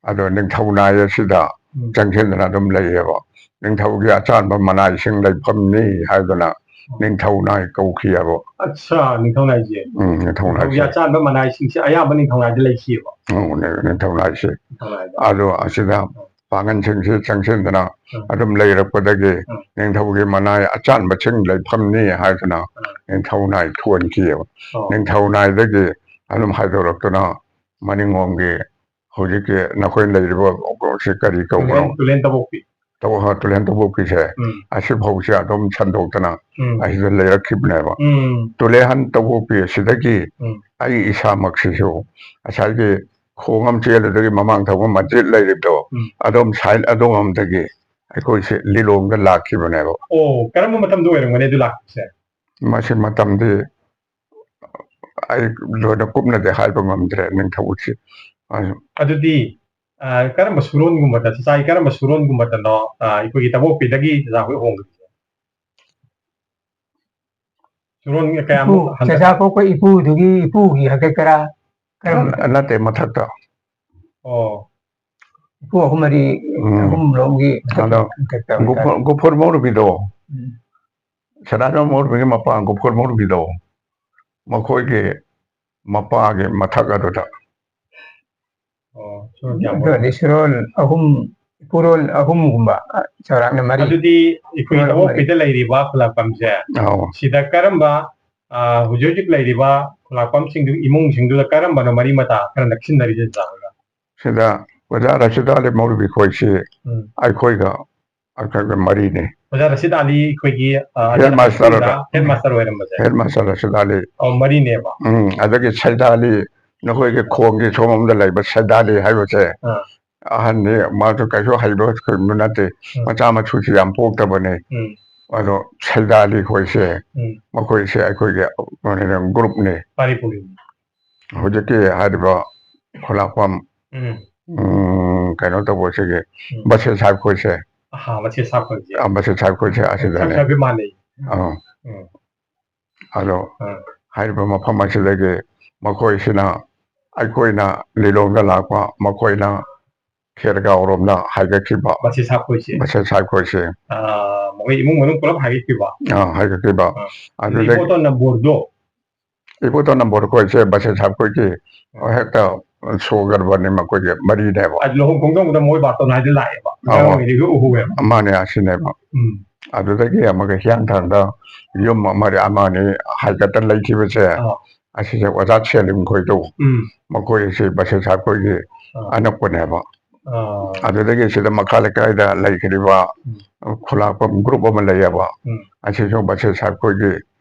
ꯑꯗꯣ ꯅꯤꯡꯊꯧ ꯅꯥꯏ ꯑꯁꯤꯗ ꯎꯝ꯫ ꯆꯪꯁꯤꯟꯗꯅ ꯑꯗꯨꯝ ꯂꯩꯌꯦꯕ꯫ ꯅꯤꯡꯊꯧꯒꯤ ꯑꯆꯥꯟꯕ ꯃꯅꯥꯏꯁꯤꯡ ꯂꯩꯐꯝꯅꯤ ꯍꯥꯏꯗꯅ ꯎꯝ꯫ ꯅꯤꯡꯊꯧ ꯅꯥꯏ ꯀꯧꯈꯤꯑꯕ꯫ ꯑꯠꯁꯥ, ꯅꯤꯡꯊꯧ ꯅꯥꯏꯁꯦ꯫ ꯎꯝ, ꯅꯤꯡꯊꯧ ꯅꯤꯡꯊꯧꯒꯤ ꯅꯥꯏꯁꯦ꯫ ꯑꯆꯥꯟꯕ ꯃꯅꯥꯏꯁꯤꯡꯁꯦ ꯑꯌꯥꯝꯕ ꯅꯤꯡꯊꯧ ꯅꯥꯏꯗ ꯂꯩꯈꯤꯑꯕ꯫ ꯎꯝ, ꯅꯤꯡꯊꯧ ꯅꯥꯏꯁꯦ꯫ ꯅꯤꯡꯊꯧ ꯅꯥꯏꯗ꯫ ꯑꯗꯣ ꯑꯁꯤꯗ ꯎꯝ꯫ ꯄꯥꯡꯒꯜꯁꯤꯡꯁꯤ ꯆꯪꯁꯤꯟꯗꯅ ꯎꯝ꯫ ꯑꯗꯨꯝ ꯂꯩꯔꯛꯄꯗꯒꯤ ꯎꯝ꯫ ꯅꯤꯡꯊꯧꯒꯤ ꯃꯅꯥꯏ ꯑꯆꯥꯟꯕꯁꯤꯡ ꯂꯩꯐꯝꯅꯤ ꯍꯥꯏꯗꯅ ꯎꯝ꯫ ꯅꯤꯡꯊꯧ ꯅꯥꯏ ꯊꯣꯟꯈꯤꯑꯕ꯫ ꯑꯣ꯫ ꯅꯤꯡꯊꯧ ꯅꯥꯏꯗꯒꯤ ꯑꯗꯨꯝ ꯍꯥꯏꯗꯣꯔꯛꯇꯨꯅ ꯃꯅꯤꯡꯂꯣꯝꯒꯤ ꯍꯧꯖꯤꯛꯀꯤ ꯅꯈꯣꯏ ꯂꯩꯔꯤꯕ ꯁꯤ ꯀꯔꯤ ꯀꯧꯕꯅꯣ? ꯇꯨꯂꯦꯟ, ꯇꯨꯂꯦꯟ ꯇꯕꯣꯛꯄꯤ꯫ ꯇꯧ-, ꯇꯨꯂꯦꯟ ꯇꯧꯕꯣꯛꯀꯤꯁꯦ, ꯎꯝ꯫ ꯑꯁꯤꯐꯥꯎꯁꯦ ꯑꯗꯨꯝ ꯁꯟꯗꯣꯛꯇꯅ ꯎꯝ꯫ ꯑꯁꯤꯗ ꯂꯩꯔꯛꯈꯤꯕꯅꯦꯕ꯫ ꯎꯝ꯫ ꯇꯨꯂꯦꯍꯟ ꯇꯧꯕꯣꯛꯄꯤ ꯑꯁꯤꯗꯒꯤ ꯎꯝ꯫ ꯑꯩ ꯏꯁꯥꯃꯛꯁꯤꯁꯨ ꯉꯁꯥꯏꯒꯤ ꯈꯣꯡ ꯑꯃ ꯆꯦꯜꯂꯨꯗꯒꯤ ꯃꯃꯥꯡ ꯊꯪꯕ ꯃꯁꯖꯤꯠ ꯂꯩꯔꯤꯕꯗꯣ, ꯎꯝ꯫ ꯑꯗꯣꯝ ꯁꯥꯏꯠ ꯑꯗꯣꯝꯗꯒꯤ ꯑꯩꯈꯣꯏꯁꯦ ꯂꯤꯂꯣꯡꯗ ꯂꯥꯛꯈꯤꯕꯅꯦꯕ꯫ ꯑꯣ, ꯀꯔꯝꯕ ꯃꯇꯝꯗ ꯑꯣꯏꯔꯝꯒꯅꯤ ꯑꯗꯨ ꯂꯥꯛꯄꯁꯦ? ꯃꯁꯤ ꯃꯇꯝꯗꯤ ꯑꯩ ꯂꯣꯏꯅ ꯀꯨꯞꯅꯗꯤ ꯍꯥꯏꯕ ꯉꯝꯗ꯭ꯔꯦ, ꯅꯤꯡꯊꯧꯁꯤ꯫ ꯑꯗꯨꯗꯤ, ꯑ, ꯀꯔꯝꯕ ꯁꯨꯔꯣꯟꯒꯨꯝꯕꯗ, ꯆꯆꯥꯒꯤ ꯀꯔꯝꯕ ꯁꯨꯔꯣꯟꯒꯨꯝꯕꯗꯅꯣ, ꯑ, ꯑꯩꯈꯣꯏꯒꯤ ꯇꯕꯣꯛꯄꯤꯗꯒꯤ ꯆꯆꯥ ꯍꯣꯏ ꯍꯣꯡꯕꯁꯦ? ꯁꯨꯔꯣꯟ ꯀꯌꯥꯃꯨꯛ ꯏꯄꯨ, ꯍꯟꯊ- ꯆꯆꯥ ꯄꯣꯛꯄ ꯏꯄꯨꯗꯨꯒꯤ ꯏꯄꯨꯒꯤ ꯍꯥꯛꯇꯛꯇꯔꯥ? ꯀꯔꯝꯕ? ꯅꯠꯇꯦ, ꯃꯊꯛꯇ꯫ ꯑꯣ꯫ ꯏꯄꯨ ꯑꯍꯨꯝ ꯃꯔꯤ, ꯎꯝ꯫ ꯑꯍꯨꯝ ꯂꯣꯝꯒꯤ ꯑꯗꯣ ꯍꯥꯛꯇꯛꯇ ꯒꯨꯐꯨ-, ꯑꯣꯏꯇꯥꯔꯦ꯫ ꯒꯨꯐꯨꯔ ꯃꯧꯔꯨꯕꯤꯗꯣ, ꯎꯝ꯫ ꯁꯅꯥꯖꯝ ꯃꯧꯔꯨꯕꯤꯒꯤ ꯃꯄꯥ ꯒꯨꯐꯨꯔ ꯃꯧꯔꯨꯕꯤꯗꯣ, ꯃꯈꯣꯏꯒꯤ ꯃꯄꯥꯒꯤ ꯃꯊꯛ ꯑꯗꯨꯗ꯫ ꯑꯣ, ꯁꯨꯔꯣꯟ ꯀꯌꯥꯃꯨꯛ? ꯑꯗꯨ ꯑꯣꯏꯔꯗꯤ ꯁꯨꯔꯣꯟ ꯑꯍꯨꯝ, ꯏꯄꯨꯔꯣꯟ ꯑꯍꯨꯝꯒꯨꯝꯕ, ꯑ, ꯆꯥꯎꯔꯥꯛꯅ ꯃꯔꯤ꯫ ꯑꯗꯨꯗꯤ ꯑꯩꯈꯣꯏ ꯁꯨꯔꯣꯟ ꯃꯔꯤ꯫ ꯇꯕꯣꯛꯄꯤꯗ ꯂꯩꯔꯤꯕ ꯈꯨꯂꯥꯛꯄꯝꯁꯦ, ꯑꯧ꯫ ꯁꯤꯗ ꯀꯔꯝꯕ, ꯑ, ꯍꯧꯖꯤꯛ ꯍꯧꯖꯤꯛ ꯂꯩꯔꯤꯕ ꯈꯨꯂꯥꯛꯄꯝꯁꯤꯡꯗꯨ, ꯏꯃꯨꯡꯁꯤꯡꯗꯨꯗ ꯀꯔꯝꯕꯅꯣ ꯃꯔꯤ ꯃꯇꯥ ꯈꯔ ꯅꯛꯁꯤꯟꯅꯔꯤꯁꯦ, ꯆꯥꯔꯒ? ꯁꯤꯗ ꯑꯣꯖꯥ ꯔꯁꯤꯗ ꯑꯂꯤ ꯃꯧꯔꯨꯕꯤ ꯈꯣꯏꯁꯤ ꯎꯝ꯫ ꯑꯩꯈꯣꯏꯒ ꯑꯩꯈꯣꯏꯒ ꯃꯔꯤꯅꯤ꯫ ꯑꯣꯖꯥ ꯔꯁꯤꯗ ꯑꯂꯤ ꯑꯩꯈꯣꯏꯒꯤ, ꯑ, ꯍꯦꯗ ꯃꯥꯁꯇꯔ ꯑꯣꯏꯕ꯫ ꯍꯦꯗ ꯃꯥꯁꯇꯔ ꯑꯣꯏꯔꯝꯕꯁꯦ꯫ Head master Rashid Ali. ꯑꯣ, ꯃꯔꯤꯅꯦꯕ꯫ ꯎꯝ, ꯑꯗꯒꯤ ꯁꯩꯗꯥ ꯑꯂꯤ, ꯅꯈꯣꯏꯒꯤ ꯈꯣꯡꯒꯤ ꯁꯣꯝꯂꯣꯝꯗ ꯂꯩꯕ ꯁꯩꯗꯥ ꯑꯂꯤ ꯍꯥꯏꯕꯁꯦ ꯑꯥ꯫ ꯑꯍꯟꯅꯤ, ꯃꯥꯁꯨ ꯀꯩꯁꯨ ꯍꯩꯕ ꯈꯣꯠꯄ ꯅꯠꯇꯦ, ꯎꯝ꯫ ꯃꯆꯥ ꯃꯁꯨꯁꯨ ꯌꯥꯝ ꯄꯣꯛꯇꯕꯅꯤ꯫ ꯎꯝ꯫ ꯑꯗꯣ ꯁꯩꯗꯥ ꯑꯂꯤ ꯈꯣꯏꯁꯦ, ꯎꯝ꯫ ꯃꯈꯣꯏꯁꯦ ꯑꯩꯈꯣꯏꯒꯤ ꯒ꯭ꯔꯨꯞꯅꯤ꯫ ꯄꯥꯔꯤ ꯄꯨꯔꯤꯅꯤ꯫ ꯍꯧꯖꯤꯛꯀꯤ ꯍꯥꯏꯔꯤꯕ ꯈꯨꯂꯥꯛꯄꯝ, ꯎꯝ꯫ ꯎꯝ, ꯀꯩꯅꯣ ꯇꯧꯕꯁꯤꯒꯤ ꯎꯝ꯫ ꯕꯁꯤꯔ ꯁꯥꯍꯦꯕ ꯈꯣꯏꯁꯦ꯫ ꯑꯍꯥ, ꯕꯁꯤꯔ ꯁꯥꯍꯦꯕ ꯈꯣꯏꯁꯦ꯫ ꯑꯥ, ꯕꯁꯤꯔ ꯁꯥꯍꯦꯕ ꯈꯣꯏꯁꯦ ꯎꯝ, ꯑꯁꯤꯗꯅꯦ꯫ ꯁꯥꯍꯦꯕ ꯁꯥꯍꯦꯕ ꯃꯥꯟꯅꯩ꯫ ꯑꯥ꯫ ꯎꯝ꯫ ꯑꯗꯣ ꯑꯥ꯫ ꯍꯥꯏꯔꯤꯕ ꯃꯐꯝ ꯑꯁꯤꯗꯒꯤ ꯃꯈꯣꯏꯁꯤꯅ ꯑꯩꯈꯣꯏꯅ ꯂꯤꯂꯣꯡꯗ ꯂꯥꯛꯄ, ꯃꯈꯣꯏꯅ ꯈꯦꯔꯒꯥꯎꯔꯣꯝꯗ ꯍꯥꯏꯒꯠꯈꯤꯕ꯫ ꯕꯁꯤꯔ ꯁꯥꯍꯦꯕ ꯈꯣꯏꯁꯦ꯫ ꯕꯁꯤꯔ ꯁꯥꯍꯦꯕ ꯈꯣꯏꯁꯦ꯫ ꯑꯥ, ꯃꯈꯣꯏ ꯏꯃꯨꯡ ꯃꯅꯨꯡ ꯄꯨꯂꯞ ꯍꯥꯏꯒꯠꯈꯤꯕ꯫ ꯑꯥ, ꯍꯥꯏꯒꯠꯈꯤꯕ꯫ ꯑꯥ꯫ ꯑꯗꯨꯗꯒꯤ ꯏꯕꯣꯇꯣꯟ ꯅꯝꯕꯣꯜꯗꯣ꯫ ꯏꯕꯣꯇꯣꯟ ꯅꯝꯕꯣꯜ ꯈꯣꯏꯁꯦ ꯕꯁꯤꯔ ꯁꯥꯍꯦꯕ ꯈꯣꯏꯒꯤ ꯎꯝ꯫ ꯍꯦꯛꯇ ꯁꯣꯒꯔꯕꯅꯤ, ꯃꯈꯣꯏꯒꯤ ꯃꯔꯤꯅꯦꯕ꯫ ꯑꯗꯨ ꯂꯨꯍꯣꯡ ꯈꯣꯡꯗꯣꯡꯕꯗ ꯃꯣꯏ ꯕꯥꯔꯇꯣꯟ ꯍꯥꯏꯗ ꯂꯥꯛꯑꯦꯕ꯫ ꯑꯥ꯫ ꯏꯟꯖꯥꯡ ꯃꯥꯅꯦ, ꯑꯁꯤꯅꯦꯕ꯫ ꯎꯝ꯫ ꯑꯗꯨꯗꯒꯤ ꯑꯃꯒ ꯍꯤꯌꯥꯡꯊꯥꯡꯗ ꯌꯨꯝ ꯑꯃ ꯑꯃ ꯑꯅꯤ ꯍꯥꯏꯒꯠꯇ ꯂꯩꯈꯤꯕꯁꯦ, ꯑꯥ꯫ ꯑꯁꯤꯁꯦ ꯑꯣꯖꯥ ꯁꯦꯂꯤꯝ ꯈꯣꯏꯗꯣ, ꯎꯝ꯫ ꯃꯈꯣꯏ ꯑꯁꯤ ꯕꯁꯤꯔ ꯁꯥꯍꯦꯕ ꯈꯣꯏꯒꯤ ꯑꯥ꯫ ꯑꯅꯛꯄꯅꯦꯕ꯫ ꯑꯥ꯫ ꯑꯗꯨꯗꯒꯤ ꯁꯤꯗ ꯃꯈꯥ ꯂꯩꯀꯥꯏꯗ ꯂꯩꯈ꯭ꯔꯤꯕ ꯈꯨꯂꯥꯛꯄꯝ group ꯑꯃ ꯂꯩꯌꯦꯕ꯫ ꯎꯝ꯫ ꯑꯁꯤꯁꯨ ꯕꯁꯦꯁ ꯑꯩꯈꯣꯏꯒꯤ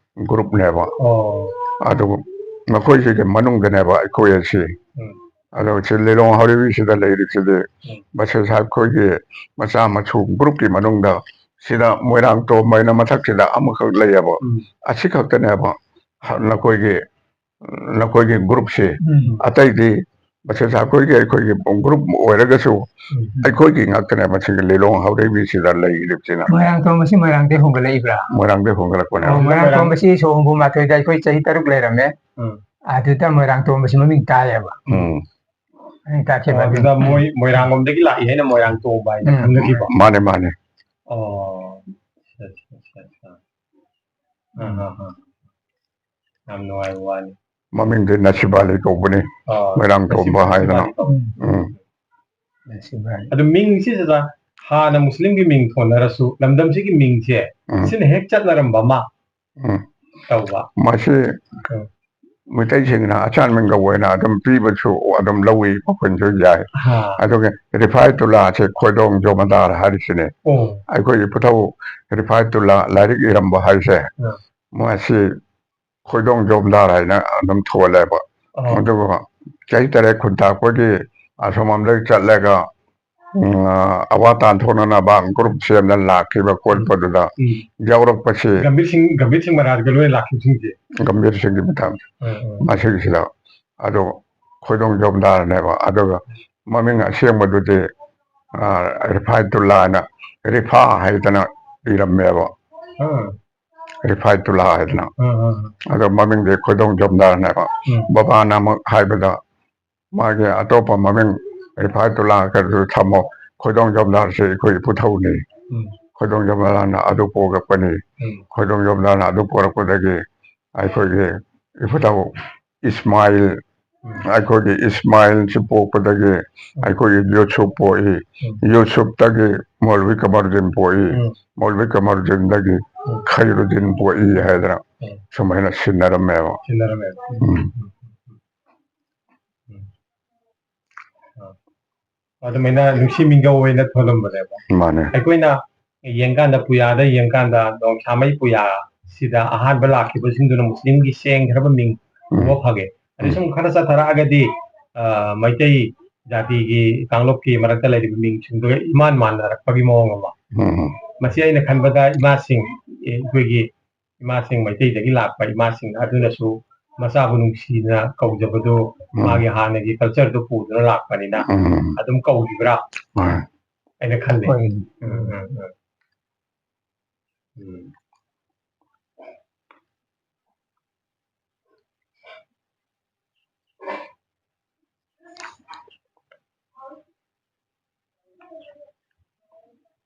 groupꯅꯦꯕ꯫ ꯑꯣ꯫ ꯑꯗꯨ ꯃꯈꯣꯏꯁꯤꯒꯤ ꯃꯅꯨꯡꯗꯅꯦꯕ ꯑꯩꯈꯣꯏ ꯑꯁꯤ꯫ ꯎꯝ꯫ ꯑꯗꯣ ꯁꯤ ꯂꯤꯂꯣꯡ ꯍꯥꯎꯔꯩꯕꯤꯁꯤꯗ ꯂꯩꯔꯤꯁꯤꯗꯤ ꯎꯝ꯫ ꯕꯁꯦꯁ ꯑꯩꯈꯣꯏꯒꯤ ꯃꯆꯥ ꯃꯁꯨ groupꯀꯤ ꯃꯅꯨꯡꯗ ꯁꯤꯗ ꯃꯣꯏꯔꯥꯡ ꯇꯣꯝꯕ ꯍꯥꯏꯅ ꯃꯊꯛꯁꯤꯗ ꯑꯃꯈꯛ ꯂꯩꯌꯦꯕ꯫ ꯎꯝ꯫ ꯑꯁꯤꯈꯛꯇꯅꯦꯕ ꯅꯈꯣꯏꯒꯤ, ꯅꯈꯣꯏꯒꯤ groupꯁꯤ꯫ ꯎꯝ꯫ ꯑꯇꯩꯗꯤ ꯕꯁꯦꯁ ꯑꯩꯈꯣꯏꯒꯤ, ꯑꯩꯈꯣꯏꯒꯤ group ꯑꯣꯏꯔꯒꯁꯨ ꯎꯝ꯫ ꯑꯩꯈꯣꯏꯒꯤ ꯉꯥꯛꯇꯅꯦ ꯃꯁꯤꯒꯤ ꯂꯤꯂꯣꯡ ꯍꯥꯎꯔꯩꯕꯤꯁꯤꯗ ꯂꯩꯔꯤꯕꯁꯤꯅ꯫ ꯃꯣꯏꯔꯥꯡ ꯇꯣꯝꯕꯁꯤ ꯃꯣꯏꯔꯥꯡꯗꯒꯤ ꯍꯣꯡꯒꯠꯂꯛꯏꯕ꯭ꯔꯥ? ꯃꯣꯏꯔꯥꯡꯗꯒꯤ ꯍꯣꯡꯒꯠꯂꯛꯄꯅꯦ꯫ ꯑꯣ, ꯃꯣꯏꯔꯥꯡ ꯃꯣꯏꯔꯥꯡ- ꯇꯣꯝꯕꯁꯤ ꯁꯣꯝꯕꯨ ꯃꯥꯊꯣꯏꯗ ꯑꯩꯈꯣꯏ ꯆꯍꯤ ꯇꯔꯨꯛ ꯂꯩꯔꯝꯃꯦ꯫ ꯎꯝ꯫ ꯑꯗꯨꯗ ꯃꯣꯏꯔꯥꯡ ꯇꯣꯝꯕꯁꯤ ꯃꯃꯤꯡ ꯇꯥꯏꯌꯦꯕ꯫ ꯎꯝ꯫ ꯃꯃꯤꯡ ꯇꯥꯈꯤꯕ ꯑꯣ, ꯑꯗꯨꯗ ꯃꯣꯏ ꯃꯣꯏꯔꯥꯡꯂꯣꯝꯗꯒꯤ ꯂꯥꯛꯏ ꯍꯥꯏꯅ ꯃꯣꯏꯔꯥꯡ ꯇꯣꯝꯕ ꯍꯥꯏꯅ ꯎꯝ꯫ ꯈꯪꯅꯈꯤꯕ꯫ ꯃꯥꯅꯦ, ꯃꯥꯅꯦ꯫ ꯑꯣ꯫ ꯑꯠꯆꯥ, ꯑꯠꯆꯥ, ꯑꯠꯆꯥ, ꯑꯠꯆꯥ꯫ ꯑꯥ, ꯑꯥ, ꯑꯥ꯫ ꯌꯥꯝ ꯅꯨꯡꯉꯥꯏꯕ ꯋꯥꯅꯤ꯫ ꯃꯃꯤꯡꯗꯤ ꯅꯁꯤꯕꯥꯂꯤ ꯀꯧꯕꯅꯤ꯫ ꯑꯣ, ꯃꯣꯏꯔꯥꯡ ꯇꯣꯝꯕ ꯅꯁꯤꯕꯥꯂꯤ ꯍꯥꯏꯗꯅ꯫ ꯀꯧꯕ꯫ ꯎꯝ꯫ ꯅꯁꯤꯕꯥꯂꯤ꯫ ꯑꯗꯨ ꯃꯤꯡꯁꯤꯗ ꯍꯥꯟꯅ ꯃꯨꯁꯂꯤꯝꯒꯤ ꯃꯤꯡ ꯊꯣꯟꯅꯔꯁꯨ ꯂꯝꯗꯝꯁꯤꯒꯤ ꯃꯤꯡꯁꯦ ꯎꯝ꯫ ꯁꯤꯅ ꯍꯦꯛ ꯆꯠꯅꯔꯝꯕ ꯑꯃ ꯎꯝ꯫ ꯇꯧꯕ꯫ ꯃꯁꯤ ꯎꯝ꯫ ꯃꯩꯇꯩꯁꯤꯡꯅ ꯑꯆꯥꯟꯃꯤꯡꯒ ꯑꯣꯏꯅ ꯑꯗꯨꯝ ꯄꯤꯕꯁꯨ ꯑꯗꯨꯝ ꯂꯧꯏ, ꯃꯈꯣꯏꯅꯁꯨ ꯌꯥꯏ꯫ ꯍꯥ꯫ ꯑꯗꯨꯒ ꯔꯤꯐꯥꯏꯇꯨꯜꯂꯥꯁꯦ ꯈꯣꯏꯗꯣꯡ ꯖꯣꯃꯗꯥꯔ ꯍꯥꯏꯔꯤꯁꯤꯅꯦ꯫ ꯑꯣ꯫ ꯑꯩꯈꯣꯏꯒꯤ ꯏꯄꯨꯊꯧ ꯔꯤꯐꯥꯏꯇꯨꯜꯂꯥ ꯂꯥꯏꯔꯤꯛ ꯏꯔꯝꯕ ꯍꯥꯏꯁꯦ, ꯑꯥ꯫ ꯃꯁꯤ ꯈꯣꯏꯗꯣꯡ ꯖꯣꯃꯗꯥꯔ ꯍꯥꯏꯅ ꯑꯗꯨꯝ ꯊꯣꯜꯂꯦꯕ꯫ ꯑꯣ꯫ ꯑꯗꯨꯒ ꯆꯍꯤ ꯇꯔꯦꯠ ꯈꯨꯟꯇꯥꯛꯄꯒꯤ ꯑꯁꯣꯝꯂꯣꯝꯗꯒꯤ ꯆꯠꯂꯒ, ꯎꯝ, ꯑꯋꯥ ꯇꯥꯟꯊꯣꯛꯅꯅꯕ group ꯁꯦꯝꯗꯅ ꯂꯥꯛꯈꯤꯕ ꯈꯣꯠꯄꯗꯨꯗ ꯎꯝ꯫ ꯌꯥꯎꯔꯛꯄꯁꯤ ꯒꯝꯚꯤꯔ ꯁꯤꯡ, ꯒꯝꯚꯤꯔ ꯁꯤꯡ ꯃꯔꯥꯖꯒ ꯂꯣꯏꯅ ꯂꯥꯛꯈꯤꯕꯁꯤꯡꯁꯦ꯫ ꯒꯝꯚꯤꯔ ꯁꯤꯡꯒꯤ ꯃꯇꯝ ꯎꯝ, ꯎꯝ꯫ ꯃꯁꯤꯒꯤꯁꯤꯗ꯫ ꯑꯗꯣ ꯈꯣꯏꯗꯣꯡ ꯖꯣꯃꯗꯥꯔꯅꯦꯕ꯫ ꯑꯗꯨꯒ ꯃꯃꯤꯡ ꯑꯁꯦꯡꯕꯗꯨꯗꯤ, ꯑ, ꯔꯤꯐꯥꯏꯇꯨꯜꯂꯥ ꯍꯥꯏꯅ, ꯔꯤꯐꯥ ꯍꯥꯏꯗꯅ ꯏꯔꯝꯃꯦꯕ꯫ ꯑꯥ꯫ ꯔꯤꯐꯥꯏꯇꯨꯜꯂꯥ ꯍꯥꯏꯗꯅ꯫ ꯑꯥ, ꯑꯥ, ꯑꯥ꯫ ꯑꯗꯣ ꯃꯃꯤꯡꯗꯤ ꯈꯣꯏꯗꯣꯡ ꯖꯣꯃꯗꯥꯔꯅꯦꯕ꯫ ꯎꯝ꯫ ꯕꯕꯥꯅ ꯑꯃꯨꯛ ꯍꯥꯏꯕꯗ ꯃꯥꯒꯤ ꯑꯇꯣꯞꯄ ꯃꯃꯤꯡ ꯔꯤꯐꯥꯏꯇꯨꯜꯂꯥ ꯀꯩꯁꯨ ꯊꯝꯃꯣ, ꯈꯣꯏꯗꯣꯡ ꯖꯣꯃꯗꯥꯔꯁꯦ ꯑꯩꯈꯣꯏ ꯏꯄꯨꯊꯧꯅꯤ꯫ ꯎꯝ꯫ ꯈꯣꯏꯗꯣꯡ ꯖꯣꯃꯗꯥꯔꯅ ꯑꯗꯨ ꯄꯣꯛꯂꯛꯄꯅꯤ꯫ ꯎꯝ꯫ ꯈꯣꯏꯗꯣꯡ ꯖꯣꯃꯗꯥꯔꯅ ꯑꯗꯨ ꯄꯣꯛꯂꯛꯄꯗꯒꯤ ꯑꯩꯈꯣꯏꯒꯤ ꯏꯄꯨꯊꯧ ꯏꯁꯃꯥꯏꯜ, ꯎꯝ꯫ ꯑꯩꯈꯣꯏꯒꯤ ꯏꯁꯃꯥꯏꯜꯁꯤ ꯄꯣꯛꯄꯗꯒꯤ ꯑꯩꯈꯣꯏꯒꯤ ꯌꯨꯁꯨꯞ ꯄꯣꯛꯏ꯫ ꯎꯝ꯫ ꯌꯨꯁꯨꯞꯇꯒꯤ ꯃꯧꯂꯚꯤ ꯀꯃꯔꯨꯗꯤꯟ ꯄꯣꯛꯏ꯫ ꯎꯝ꯫ ꯃꯧꯂꯚꯤ ꯀꯃꯔꯨꯗꯤꯟꯗꯒꯤ ꯎꯝ꯫ ꯈꯩꯔꯨꯗꯤꯟ ꯄꯣꯛꯏ ꯍꯥꯏꯗꯅ ꯎꯝ꯫ ꯁꯨꯃꯥꯏꯅ ꯁꯤꯟꯅꯔꯝꯃꯦꯕ꯫ ꯁꯤꯟꯅꯔꯝꯃꯦꯕ꯫ ꯎꯝ꯫ ꯎꯝ꯫ ꯑꯥ꯫ ꯑꯗꯨꯃꯥꯏꯅ ꯅꯨꯡꯁꯤ ꯃꯤꯡꯒꯧ ꯑꯣꯏꯅ ꯊꯣꯜꯂꯝꯕꯅꯦꯕ꯫ ꯃꯥꯅꯦ꯫ ꯑꯩꯈꯣꯏꯅ ꯌꯦꯡꯀꯥꯟꯗ ꯄꯨꯌꯥꯗ ꯌꯦꯡꯀꯥꯟꯗ ꯅꯣꯡꯁꯥꯃꯩ ꯄꯨꯌꯥ ꯁꯤꯗ ꯑꯍꯥꯟꯕ ꯂꯥꯛꯈꯤꯕꯁꯤꯡꯗꯨꯅ ꯃꯨꯁꯂꯤꯝꯒꯤ ꯁꯦꯡꯈ꯭ꯔꯕ ꯃꯤꯡ ꯎꯝ꯫ ꯎꯕ ꯐꯪꯉꯦ꯫ ꯑꯗꯩ ꯁꯨꯝ ꯈꯔ ꯆꯠꯊꯔꯛꯑꯒꯗꯤ, ꯑ, ꯃꯩꯇꯩ ꯖꯥꯇꯤꯒꯤ ꯀꯥꯡꯂꯨꯞꯀꯤ ꯃꯔꯛꯇ ꯂꯩꯔꯤꯕ ꯃꯤꯡꯁꯤꯡꯗꯨꯒ ꯏꯃꯥꯟ ꯃꯥꯟꯅꯔꯛꯄꯒꯤ ꯃꯑꯣꯡ ꯑꯃ꯫ ꯎꯝ꯫ ꯃꯁꯤ ꯑꯩꯅ ꯈꯟꯕꯗ ꯏꯃꯥꯁꯤꯡ, ꯑꯦ, ꯑꯩꯈꯣꯏꯒꯤ ꯏꯃꯥꯁꯤꯡ, ꯃꯩꯇꯩꯗꯒꯤ ꯂꯥꯛꯄ ꯏꯃꯥꯁꯤꯡ ꯑꯗꯨꯅꯁꯨ ꯃꯆꯥꯕꯨ ꯅꯨꯡꯁꯤꯅ ꯀꯧꯖꯕꯗꯨ ꯎꯝ꯫ ꯃꯥꯒꯤ ꯍꯥꯟꯅꯒꯤ culture ꯗꯨ ꯄꯨꯗꯨꯅ ꯂꯥꯛꯄꯅꯤꯅ ꯎꯝ꯫ ꯑꯗꯨꯝ ꯀꯧꯈꯤꯕ꯭ꯔꯥ ꯍꯣꯏ꯫ ꯍꯥꯏꯅ ꯈꯜꯂꯦ꯫ ꯍꯣꯏ꯫ ꯎꯝ, ꯎꯝ, ꯎꯝ꯫ ꯎꯝ꯫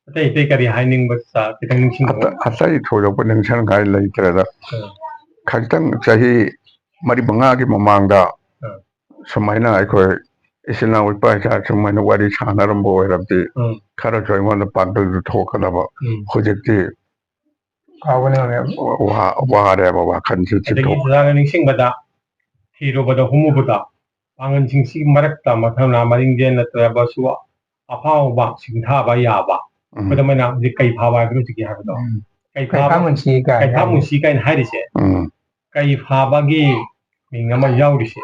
ꯑꯇꯩ ꯑꯇꯩ ꯀꯔꯤ ꯍꯥꯏꯅꯤꯡꯕ, ꯁꯥꯔ? ꯈꯤꯇꯪ ꯅꯤꯡꯁꯤꯡꯕ꯫ ꯑꯇꯩ ꯊꯣꯏꯗꯣꯛꯄ ꯅꯤꯡꯁꯤꯡꯉꯥꯏ ꯂꯩꯇ꯭ꯔꯦꯗ꯫ ꯎꯝ꯫ ꯈꯖꯤꯛꯇꯪ ꯆꯍꯤ ꯃꯔꯤ ꯃꯉꯥꯒꯤ ꯃꯃꯥꯡꯗ ꯎꯝ꯫ ꯁꯨꯃꯥꯏꯅ ꯑꯩꯈꯣꯏ ꯏꯆꯤꯜ ꯏꯅꯥꯎ ꯏꯄꯥ ꯏꯆꯥ ꯁꯨꯃꯥꯏꯅ ꯋꯥꯔꯤ ꯁꯥꯟꯅꯔꯝꯕ ꯑꯣꯏꯔꯕꯗꯤ ꯎꯝ꯫ ꯈꯔꯁꯨ ꯑꯩꯉꯣꯟꯗ ꯄꯥꯡꯒꯜꯗꯨ ꯊꯣꯛꯀꯗꯕ꯫ ꯎꯝ꯫ ꯍꯧꯖꯤꯛꯇꯤ ꯀꯥꯎꯕꯅꯦ ꯃꯌꯥꯝ꯫ ꯋꯥ-, ꯋꯥꯔꯦꯕ ꯋꯥꯈꯜꯁꯤ ꯑꯗꯒꯤ ꯆꯤꯊꯣꯛ꯫ ꯁꯥꯔꯅ ꯅꯤꯡꯁꯤꯡꯕꯗ ꯊꯤꯔꯨꯕꯗ ꯍꯨꯝꯃꯨꯕꯗ ꯄꯥꯡꯒꯜꯁꯤꯡꯁꯤꯒꯤ ꯃꯔꯛꯇ ꯃꯊꯪꯅ ꯃꯔꯤꯡꯖꯦꯜ ꯅꯠꯇ꯭ꯔꯕꯁꯨ ꯑꯐꯥꯎꯕ ꯁꯤꯡꯊꯥꯕ ꯌꯥꯕ꯫ ꯎꯝ꯫ ꯈꯨꯗꯝ ꯑꯣꯏꯅ ꯍꯧꯖꯤꯛ ꯀꯩ ꯐꯥꯕ ꯍꯥꯏꯕꯗꯨ ꯍꯧꯖꯤꯛꯀꯤ ꯍꯥꯏꯕꯗꯣ꯫ ꯎꯝ꯫ ꯀꯩ ꯀꯩꯐꯥ ꯐꯥꯕ, ꯃꯨꯟꯁꯤ ꯀꯥꯏꯅ ꯀꯩꯐꯥ ꯍꯥꯏꯕꯗꯣ꯫ ꯃꯨꯟꯁꯤ ꯀꯥꯏꯅ ꯍꯥꯏꯔꯤꯁꯦ꯫ ꯎꯝ꯫ ꯀꯩ ꯐꯥꯕꯒꯤ ꯃꯤꯡ ꯑꯃ ꯌꯥꯎꯔꯤꯁꯦ꯫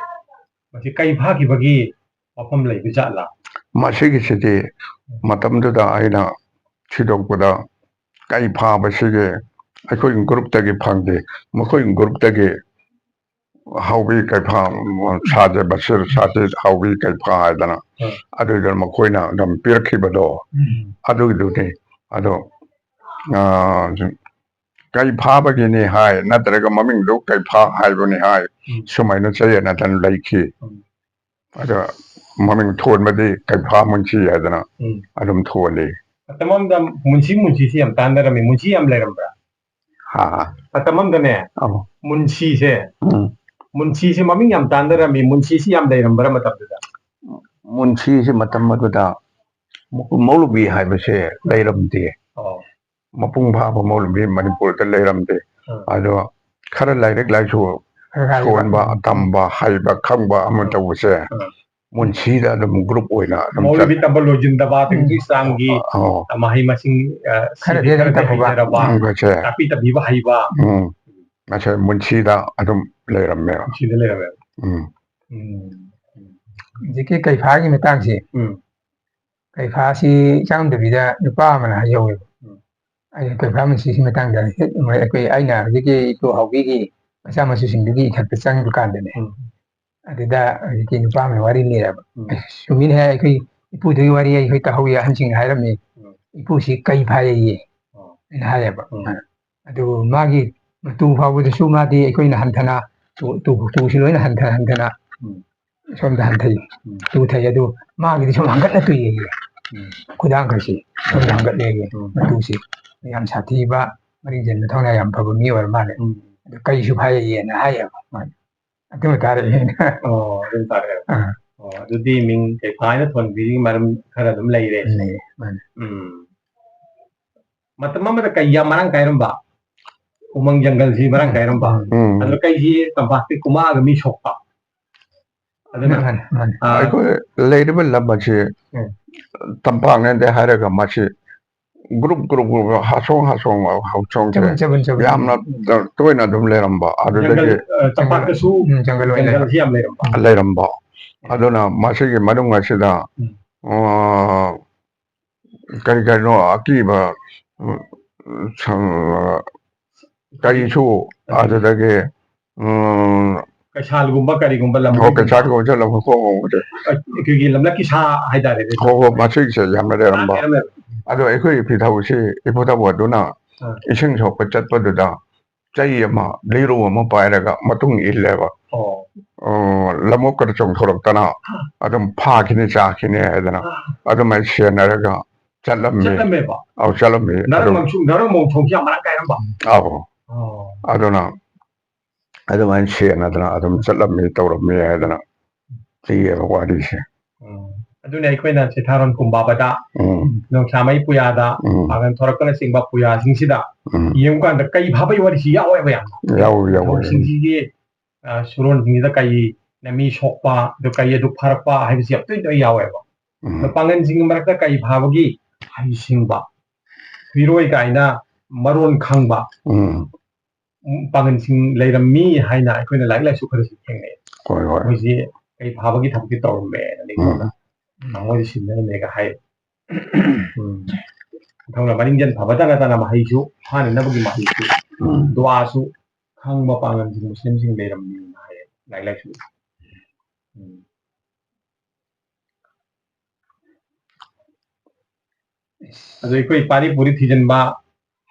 ꯃꯁꯤ ꯀꯩ ꯐꯥꯈꯤꯕꯒꯤ ꯋꯥꯐꯝ ꯂꯩꯕ ꯖꯥꯠꯂꯥ? ꯃꯁꯤꯒꯤꯁꯤꯗꯤ ꯃꯇꯝꯗꯨꯗ ꯑꯩꯅ ꯊꯤꯗꯣꯛꯄꯗ ꯀꯩ ꯐꯥꯕꯁꯤꯒꯤ ꯑꯩꯈꯣꯏ group ꯇꯒꯤ ꯐꯪꯗꯦ꯫ ꯃꯈꯣꯏ group ꯇꯒꯤ ꯍꯥꯎꯕꯤ ꯀꯩꯐꯥ ꯁꯥꯖꯦ, ꯕꯁꯤꯔ ꯁꯥꯖꯦ ꯍꯥꯎꯕꯤ ꯀꯩꯐꯥ ꯍꯥꯏꯗꯅ ꯎꯝ꯫ ꯑꯗꯨꯏꯗ ꯃꯈꯣꯏꯅ ꯑꯗꯨꯝ ꯄꯤꯔꯛꯈꯤꯕꯗꯣ ꯎꯝ꯫ ꯑꯗꯨꯒꯤꯗꯨꯅꯤ꯫ ꯑꯗꯣ, ꯑ, ꯀꯩ ꯐꯥꯕꯒꯤꯅꯤ ꯍꯥꯏ, ꯅꯠꯇ꯭ꯔꯒ ꯃꯃꯤꯡꯗꯨ ꯀꯩꯐꯥ ꯍꯥꯏꯕꯅꯤ ꯍꯥꯏ, ꯎꯝ꯫ ꯁꯨꯃꯥꯏꯅ ꯆꯌꯦꯠꯅꯗꯅ ꯂꯩꯈꯤ꯫ ꯎꯝ꯫ ꯑꯗꯣ ꯃꯃꯤꯡ ꯊꯣꯟꯕꯗꯤ ꯀꯩꯐꯥ ꯃꯨꯟꯁꯤ ꯍꯥꯏꯗꯅ ꯎꯝ꯫ ꯑꯗꯨꯝ ꯊꯣꯜꯂꯤ꯫ ꯃꯇꯝ ꯑꯃꯗ ꯃꯨꯟꯁꯤ ꯃꯨꯟꯁꯤꯁꯤ ꯌꯥꯝ ꯇꯥꯟꯅꯔꯝꯃꯤ꯫ ꯃꯨꯟꯁꯤ ꯌꯥꯝ ꯂꯩꯔꯝꯕ꯭ꯔꯥ? ꯍꯥ? ꯃꯇꯝ ꯑꯃꯗꯅꯦ, ꯑꯧ꯫ ꯃꯨꯟꯁꯤꯁꯦ, ꯎꯝ꯫ ꯃꯨꯟꯁꯤꯁꯦ ꯃꯃꯤꯡ ꯌꯥꯝ ꯇꯥꯟꯅꯔꯝꯃꯤ꯫ ꯃꯨꯟꯁꯤꯁꯤ ꯌꯥꯝ ꯂꯩꯔꯝꯕ꯭ꯔꯥ ꯃꯇꯝꯗꯨꯗ? ꯃꯨꯟꯁꯤꯁꯤ ꯃꯇꯝ ꯑꯗꯨꯗ ꯃꯧꯂꯨꯕꯤ ꯍꯥꯏꯕꯁꯦ ꯂꯩꯔꯝꯗꯦ꯫ ꯑꯣ꯫ ꯃꯄꯨꯡ ꯐꯥꯕ ꯃꯧꯂꯨꯕꯤ ꯃꯅꯤꯄꯨꯔꯗ ꯂꯩꯔꯝꯗꯦ꯫ ꯎꯝ꯫ ꯑꯗꯣ ꯈꯔ ꯂꯥꯏꯔꯤꯛ ꯂꯥꯏꯁꯨ ꯈꯔ ꯍꯩꯕ꯫ ꯁꯣꯟꯕ, ꯇꯝꯕ, ꯍꯩꯕ, ꯈꯪꯕ ꯑꯃ ꯇꯧꯕꯁꯦ ꯎꯝ꯫ ꯃꯨꯟꯁꯤꯗ ꯑꯗꯨꯝ ꯒ꯭ꯔꯨꯞ ꯑꯣꯏꯅ ꯑꯗꯨꯝ ꯃꯧ ꯂꯨꯕꯤ ꯇꯝꯕ ꯂꯣꯏꯁꯤꯟꯗꯕ ꯑꯗꯨꯒꯤ ꯆꯥꯡꯒꯤ ꯑꯣ ꯃꯍꯩ ꯃꯁꯤꯡ ꯑ, ꯈꯔꯗꯤ ꯁꯤꯗꯤ ꯑꯗꯨꯝ ꯈꯔꯗꯤ ꯇꯝꯍꯧꯕ꯫ ꯍꯩꯖꯔꯕ, ꯎꯝ, ꯃꯁꯦ ꯇꯥꯛꯄꯤ ꯇꯝꯕꯤꯕ ꯍꯩꯕ, ꯎꯝ ꯃꯁꯦ ꯃꯨꯟꯁꯤꯗ ꯑꯗꯨꯝ ꯂꯩꯔꯝꯃꯦꯕ꯫ ꯁꯤꯗ ꯂꯩꯔꯝꯃꯦ꯫ ꯎꯝ ꯎꯝ꯫ ꯍꯧꯖꯤꯛꯀꯤ ꯀꯩꯐꯥꯒꯤ ꯃꯇꯥꯡꯁꯤ, ꯎꯝ꯫ ꯀꯩꯐꯥꯁꯤ ꯆꯪꯗꯕꯤꯗ ꯅꯨꯄꯥ ꯑꯃꯅ ꯍꯥꯏꯍꯧꯋꯦꯕ꯫ ꯎꯝ꯫ ꯑꯩꯅ ꯀꯩꯐꯥ ꯃꯨꯟꯁꯤꯒꯤ ꯃꯇꯥꯡꯗ ꯑꯩꯈꯣꯏ, ꯑꯩꯅ ꯍꯧꯖꯤꯛꯀꯤ ꯏꯄꯨ ꯍꯥꯎꯕꯤꯒꯤ ꯃꯆꯥ ꯃꯁꯨꯁꯤꯡꯗꯨꯒꯤ ꯏꯊꯛꯇ ꯆꯪꯕ ꯀꯥꯟꯗꯅꯦ, ꯎꯝ꯫ ꯑꯗꯨꯗ ꯍꯧꯖꯤꯛꯀꯤ ꯅꯨꯄꯥ ꯑꯃꯅ ꯋꯥꯔꯤ ꯂꯤꯔꯕ꯫ ꯎꯝ꯫ "ꯆꯨꯝꯃꯤꯅꯦ, ꯑꯩꯈꯣꯏ ꯏꯄꯨꯗꯨꯒꯤ ꯋꯥꯔꯤ ꯑꯩꯈꯣꯏ ꯇꯥꯍꯧꯏ, ꯑꯍꯟꯁꯤꯡꯅ ꯍꯥꯏꯔꯝꯃꯤ, ꯎꯝ꯫ ꯏꯄꯨꯁꯤ ꯀꯩ ꯐꯥꯏꯌꯦ" ꯑꯣ꯫ ꯑꯩꯅ ꯍꯥꯏꯌꯦꯕ꯫ ꯎꯝ꯫ ꯑꯗꯨ ꯃꯥꯒꯤ ꯃꯇꯨ ꯐꯥꯎꯕꯗꯁꯨ ꯃꯥꯗꯤ ꯑꯩꯈꯣꯏꯅ ꯍꯟꯊꯅ ꯇꯨ-, ꯇꯨ-, ꯇꯨꯁꯤ ꯂꯣꯏꯅ ꯍꯟꯊ-, ꯍꯟꯊꯅ ꯎꯝ꯫ ꯁꯣꯝꯗ ꯍꯟꯊꯩ, ꯎꯝ꯫ ꯇꯨ ꯊꯩ꯫ ꯑꯗꯨ ꯃꯥꯒꯤꯗꯤ ꯁꯨꯝ ꯍꯟꯒꯠꯅ ꯇꯨꯏꯌꯦ꯫ ꯎꯝ꯫ ꯈꯨꯗꯥꯡꯈꯩꯁꯤ ꯁꯣꯝꯗ ꯍꯟꯒꯠꯂꯦꯌꯦ꯫ ꯎꯝ꯫ ꯃꯇꯨꯁꯤ ꯌꯥꯝ ꯁꯥꯊꯤꯕ, ꯃꯔꯤꯡ ꯆꯦꯟꯕ ꯊꯧꯅꯥ ꯌꯥꯝ ꯐꯕ ꯃꯤ ꯑꯣꯏꯔ ꯃꯥꯜꯂꯦ꯫ ꯎꯝ꯫ ꯑꯗꯨ ꯀꯩꯁꯨ ꯐꯥꯏꯌꯦꯅ ꯍꯥꯏꯌꯦꯕ ꯃꯥꯅ꯫ ꯑꯗꯨ ꯇꯥꯔꯛꯑꯦ꯫ ꯑꯣ, ꯑꯗꯨ ꯇꯥꯔꯛꯑꯦ꯫ ꯑꯥ꯫ ꯑꯣ, ꯑꯗꯨꯗꯤ ꯃꯤꯡ ꯀꯩꯐꯥ ꯍꯥꯏꯅ ꯊꯣꯟꯕꯤꯔꯤꯒꯤ ꯃꯔꯝ ꯈꯔ ꯑꯗꯨꯝ ꯂꯩꯔꯦ꯫ ꯂꯩ, ꯃꯥꯅꯦ꯫ ꯎꯝ꯫ ꯃꯇꯝ ꯑꯃꯗ ꯀꯩ ꯌꯥꯝ ꯃꯔꯥꯡ ꯀꯥꯏꯔꯝꯕ, ꯎꯃꯪ ꯖꯪꯒꯜꯁꯤ ꯃꯔꯥꯡ ꯀꯥꯏꯔꯝꯕ꯫ ꯎꯝ꯫ ꯎꯝ꯫ ꯑꯗꯨꯅ ꯀꯩꯁꯤ ꯇꯝꯄꯥꯛꯇ ꯀꯨꯝꯃꯛꯑꯒ ꯃꯤ ꯁꯣꯛꯄ꯫ ꯑꯗꯨꯅ, ꯃꯥꯅꯦ, ꯃꯥꯅꯦ꯫ ꯑꯥ, ꯑꯩꯈꯣꯏ ꯂꯩꯔꯤꯕ ꯂꯝ ꯑꯁꯤ ꯎꯝ꯫ ꯇꯝꯄꯥꯛꯅꯦꯗꯤ ꯍꯥꯏꯔꯒ ꯃꯁꯤ ꯒ꯭ꯔꯨꯞ ꯒ꯭ꯔꯨꯞ ꯒ꯭ꯔꯨꯞ ꯍꯥꯁꯣꯡ ꯍꯥꯁꯣꯡ ꯍꯥꯁꯣꯡꯁꯦ ꯆꯕꯨꯟ ꯆꯕꯨꯟ ꯆꯕꯨꯟ꯫ ꯌꯥꯝꯅ ꯇꯣꯏꯅ ꯑꯗꯨꯝ ꯂꯩꯔꯝꯕ꯫ ꯖꯪꯒꯜ, ꯑꯗꯨꯗꯒꯤ ꯑ, ꯇꯝꯄꯥꯛꯇꯁꯨ ꯎꯝ, ꯖꯪꯒꯜ ꯑꯣꯏꯅ ꯖꯪꯒꯜꯁꯤ ꯌꯥꯝ ꯂꯩꯔꯝꯕ꯫ ꯂꯩꯔꯝꯕ꯫ ꯑꯗꯨꯅ ꯃꯁꯤꯒꯤ ꯃꯅꯨꯡ ꯑꯁꯤꯗ, ꯎꯝ꯫ ꯑ, ꯀꯔꯤ ꯀꯔꯤꯅꯣ ꯑꯀꯤꯕ, ꯎꯝ, ꯁꯪ-, ꯀꯩꯁꯨ, ꯑꯗꯨꯗꯒꯤ, ꯎꯝ, ꯀꯩꯁꯥꯜꯒꯨꯝꯕ ꯀꯔꯤꯒꯨꯝꯕ ꯂꯝ ꯍꯣ, ꯀꯩꯁꯥꯜꯒꯨꯝꯕꯁꯦ ꯂꯝ ꯍꯣꯡ ꯍꯣꯡꯕꯁꯦ꯫ ꯑꯩꯈꯣꯏꯒꯤ ꯂꯝꯂꯛꯀꯤ ꯁꯥ ꯍꯥꯏꯇꯥꯔꯦꯅꯦ꯫ ꯍꯣ, ꯍꯣ, ꯃꯁꯤꯒꯤꯁꯦ ꯌꯥꯝꯅ ꯂꯩꯔꯝꯕ꯫ ꯂꯩꯔꯝꯃꯦꯕ꯫ ꯑꯗꯣ ꯑꯩꯈꯣꯏ ꯏꯄꯨꯊꯧꯁꯤ, ꯏꯄꯨꯊꯧ ꯑꯗꯨꯅ ꯑꯥ꯫ ꯏꯁꯤꯡ ꯁꯣꯛꯄ ꯆꯠꯄꯗꯨꯗ ꯆꯩ ꯑꯃ, ꯂꯤꯔꯨ ꯑꯃ ꯄꯥꯏꯔꯒ ꯃꯇꯨꯡ ꯏꯜꯂꯦꯕ꯫ ꯑꯣ꯫ ꯑꯣ, ꯂꯃꯣꯛꯀꯗ ꯆꯣꯡꯊꯣꯔꯛꯇꯅ ꯑꯗꯨꯝ ꯐꯥꯈꯤꯅꯤ, ꯆꯥꯈꯤꯅꯤ ꯍꯥꯏꯗꯅ ꯑꯥ꯫ ꯑꯗꯨꯃꯥꯏꯅ ꯁꯦꯟꯅꯔꯒ ꯆꯠꯂꯝꯃꯤ꯫ ꯆꯠꯂꯝꯃꯦꯕ꯫ ꯑꯧ, ꯆꯠꯂꯝꯃꯤ꯫ ꯅꯔꯛ ꯑꯗꯨꯝ, ꯃꯪꯁꯨ-, ꯅꯔꯛ ꯃꯣꯡꯊꯣꯡꯁꯤ ꯌꯥꯝ ꯃꯔꯥꯡ ꯀꯥꯏꯔꯝꯕ꯫ ꯑꯧ꯫ ꯑꯣ꯫ ꯑꯗꯨꯅ ꯑꯗꯨꯃꯥꯏꯅ ꯁꯦꯟꯅꯗꯅ ꯑꯗꯨꯝ ꯆꯠꯂꯝꯃꯤ, ꯇꯧꯔꯝꯃꯤ ꯍꯥꯏꯗꯅ ꯂꯤꯌꯦꯕ ꯋꯥꯔꯤꯁꯦ꯫ ꯎꯝ꯫ ꯑꯗꯨꯅ ꯑꯩꯈꯣꯏꯅ ꯆꯤꯊꯥꯔꯣꯟ ꯀꯨꯝꯕꯥꯕꯗ, ꯎꯝ, ꯅꯣꯡꯁꯥꯃꯩ ꯄꯨꯌꯥꯗ, ꯎꯝ, ꯄꯥꯡꯒꯟ ꯊꯣꯔꯛꯄꯅꯆꯤꯡꯕ ꯄꯨꯌꯥꯁꯤꯡꯁꯤꯗ ꯎꯝ꯫ ꯌꯦꯡꯕ ꯀꯥꯟꯗ ꯀꯩ ꯐꯥꯕꯩ ꯋꯥꯔꯤꯁꯤ ꯌꯥꯎꯋꯦꯕ ꯌꯥꯝꯅ꯫ ꯌꯥꯎꯏ, ꯌꯥꯎꯏ꯫ ꯃꯧꯁꯤꯡꯁꯤꯒꯤ, ꯑ, ꯁꯨꯔꯣꯟꯁꯤꯡꯁꯤꯗ ꯀꯩ ꯂꯝꯃꯤ ꯁꯣꯛꯄ, ꯑꯗꯨ ꯀꯩ ꯑꯗꯨ ꯐꯥꯔꯛꯄ ꯍꯥꯏꯕꯁꯤ ꯌꯥꯝ ꯇꯣꯏ ꯇꯣꯏ ꯌꯥꯎꯋꯦꯕ꯫ ꯎꯝ ꯑꯗꯣ ꯄꯥꯡꯒꯟꯁꯤꯡꯒꯤ ꯃꯔꯛꯇ ꯀꯩ ꯐꯥꯕꯒꯤ ꯍꯩꯁꯤꯡꯕ, ꯍꯨꯏꯔꯣꯏ ꯀꯥꯏꯅ ꯃꯔꯣꯟ ꯈꯪꯕ ꯎꯝ ꯄꯥꯡꯒꯟꯁꯤꯡ ꯂꯩꯔꯝꯃꯤ ꯍꯥꯏꯅ ꯑꯩꯈꯣꯏꯅ ꯂꯥꯏꯔꯤꯛ ꯂꯥꯏꯁꯨ ꯈꯔꯁꯨ ꯊꯦꯡꯅꯩ꯫ ꯍꯣꯏ ꯍꯣꯏ ꯃꯣꯏꯁꯤ ꯀꯩ ꯐꯥꯕꯒꯤ ꯊꯕꯛꯇꯤ ꯇꯧꯔꯝꯃꯦꯅ ꯎꯝ ꯅꯤꯡꯊꯧꯅ ꯃꯣꯏꯗꯤ ꯁꯤꯟꯅꯔꯝꯃꯦꯒ ꯍꯥꯏ꯫ ꯎꯝ꯫ ꯅꯤꯡꯊꯧꯅ ꯃꯅꯤꯡꯖꯦꯜ ꯐꯕ ꯇꯅ ꯇꯅ ꯃꯍꯩꯁꯨ ꯐꯥꯅꯅꯕꯒꯤ ꯃꯍꯩꯁꯨ ꯎꯝ ꯗꯨꯋꯥꯁꯨ ꯈꯪꯕ ꯄꯥꯡꯒꯟꯁꯤꯡ ꯃꯨꯁꯂꯤꯝꯁꯤꯡ ꯂꯩꯔꯝꯃꯤꯅ ꯍꯥꯏꯌꯦ ꯂꯥꯏꯔꯤꯛ ꯂꯥꯏꯁꯨ꯫ ꯎꯝ꯫ ꯑꯗꯣ ꯑꯩꯈꯣꯏ ꯄꯥꯔꯤ ꯄꯨꯔꯤ ꯊꯤꯖꯤꯟꯕ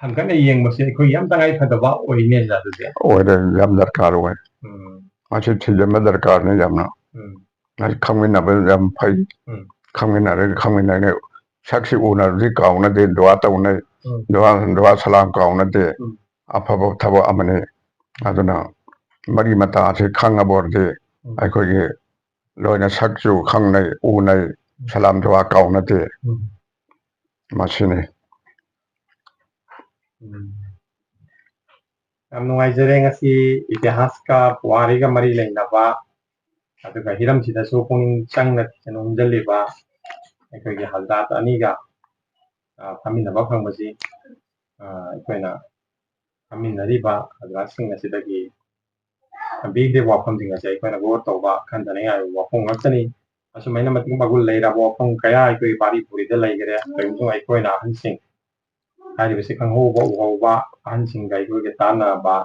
ꯍꯪꯀꯠꯅ ꯌꯦꯡꯕꯁꯦ ꯑꯩꯈꯣꯏ ꯌꯥꯝ ꯇꯉꯥꯏ ꯐꯗꯕ ꯑꯣꯏꯅꯦ ꯑꯗꯨꯗꯤ꯫ ꯑꯣꯏꯔꯦ, ꯌꯥꯝ ꯗꯔꯀꯥꯔ ꯑꯣꯏ꯫ ꯎꯝ꯫ ꯃꯁꯤ ꯊꯤꯖꯤꯟꯕ ꯗꯔꯀꯥꯔꯅꯤ ꯌꯥꯝꯅ꯫ ꯎꯝ꯫ ꯃꯁꯤ ꯈꯪꯃꯤꯟꯅꯕ ꯌꯥꯝ ꯐꯩ꯫ ꯎꯝ꯫ ꯈꯪꯃꯤꯟꯅꯔꯒ ꯈꯪꯃꯤꯟꯅꯔꯒ ꯁꯛꯁꯤ ꯎꯅꯔꯗꯤ ꯀꯥꯎꯅꯗꯦ, ꯗꯨꯋꯥ ꯇꯧꯅꯩ꯫ ꯎꯝ꯫ ꯗꯨꯋꯥ, ꯗꯨꯋꯥ ꯁꯂꯥꯝ ꯀꯥꯎꯅꯗꯦ꯫ ꯎꯝ꯫ ꯑꯐꯕ ꯊꯕꯛ ꯑꯃꯅꯤ꯫ ꯑꯗꯨꯅ ꯃꯔꯤ ꯃꯇꯥ ꯑꯁꯤ ꯈꯪꯉꯕ ꯑꯣꯏꯔꯗꯤ ꯎꯝ꯫ ꯑꯩꯈꯣꯏꯒꯤ ꯂꯣꯏꯅ ꯁꯛꯁꯨ ꯈꯪꯅꯩ, ꯎꯅꯩ, ꯁꯂꯥꯝ ꯗꯨꯋꯥ ꯀꯥꯎꯅꯗꯦ꯫ ꯎꯝ꯫ ꯃꯁꯤꯅꯤ꯫ ꯎꯝ꯫ ꯌꯥꯝ ꯅꯨꯡꯉꯥꯏꯖꯔꯦ, ꯉꯁꯤ ꯏꯇꯤꯍꯥꯁꯀ ꯄꯨꯋꯥꯔꯤꯒ ꯃꯔꯤ ꯂꯩꯅꯕ ꯑꯗꯨꯒ ꯍꯤꯔꯝꯁꯤꯗꯁꯨ ꯄꯨꯛꯅꯤꯡ ꯆꯪꯅ ꯊꯤꯖꯤꯟ ꯍꯨꯝꯖꯤꯜꯂꯤꯕ ꯑꯩꯈꯣꯏꯒꯤ ꯍꯜꯗꯥꯠ ꯑꯅꯤꯒ, ꯑ, ꯐꯝꯃꯤꯟꯅꯕ ꯐꯪꯕꯁꯤ, ꯑ, ꯑꯩꯈꯣꯏꯅ ꯐꯝꯃꯤꯟꯅꯔꯤꯕ ꯍꯜꯗꯥꯠꯁꯤꯡ ꯑꯁꯤꯗꯒꯤ ꯊꯝꯕꯤꯈꯤꯕ ꯋꯥꯐꯝꯁꯤꯡ ꯑꯁꯤ ꯑꯩꯈꯣꯏꯅ ꯒꯣꯔ ꯇꯧꯕ ꯈꯟꯊꯅꯤꯡꯉꯥꯏ ꯑꯣꯏꯕ ꯋꯥꯐꯝ ꯉꯥꯛꯇꯅꯤ꯫ ꯑꯁꯨꯃꯥꯏꯅ ꯃꯇꯤꯛ ꯃꯒꯨꯟ ꯂꯩꯔꯕ ꯋꯥꯐꯝ ꯀꯌꯥ ꯑꯩꯈꯣꯏ ꯄꯥꯔꯤ ꯄꯨꯔꯤꯗ ꯂꯩꯈꯔꯦ꯫ ꯀꯔꯤꯒꯨꯝꯕ ꯑꯩꯈꯣꯏꯅ ꯑꯍꯟꯁꯤꯡ ꯍꯥꯏꯔꯤꯕꯁꯤ ꯈꯪꯍꯧꯕ ꯎꯍꯧꯕ ꯑꯍꯟꯁꯤꯡꯒ ꯑꯩꯈꯣꯏꯒ ꯇꯥꯟꯅꯕ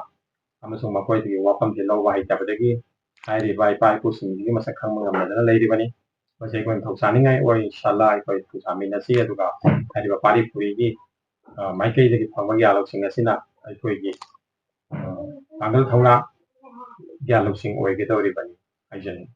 ꯑꯃꯁꯨꯡ ꯃꯈꯣꯏꯗꯒꯤ ꯋꯥꯐꯝꯁꯦ ꯂꯧꯕ ꯍꯩꯇꯕꯗꯒꯤ ꯍꯥꯏꯔꯤꯕ ꯏꯄꯥ ꯏꯄꯨꯁꯤꯡꯁꯤꯒꯤ ꯃꯁꯛ ꯈꯪꯕ ꯉꯝꯗꯗꯅ ꯂꯩꯔꯤꯕꯅꯤ꯫ ꯃꯁꯤ ꯑꯩꯈꯣꯏꯅ ꯊꯧꯁꯥꯅꯤꯡꯉꯥꯏ ꯑꯣꯏ꯫ ꯏꯟꯁꯥꯜꯂꯥ ꯑꯩꯈꯣꯏ ꯊꯧꯁꯥꯃꯤꯟꯅꯁꯤ꯫ ꯑꯗꯨꯒ ꯍꯥꯏꯔꯤꯕ ꯄꯥꯔꯤ ꯄꯨꯔꯤꯒꯤ, ꯑ, ꯃꯥꯏꯀꯩꯗꯒꯤ ꯐꯪꯕ ꯒ꯭ꯌꯥꯟ ꯂꯧꯁꯤꯡ ꯑꯁꯤꯅ ꯑꯩꯈꯣꯏꯒꯤ, ꯑ, ꯄꯥꯡꯒꯜ ꯊꯧꯅꯥ ꯒ꯭ꯌꯥꯟ ꯂꯧꯁꯤꯡ ꯑꯣꯏꯒꯗꯧꯔꯤꯕꯅꯤ ꯍꯥꯏꯖꯅꯤꯡꯏ꯫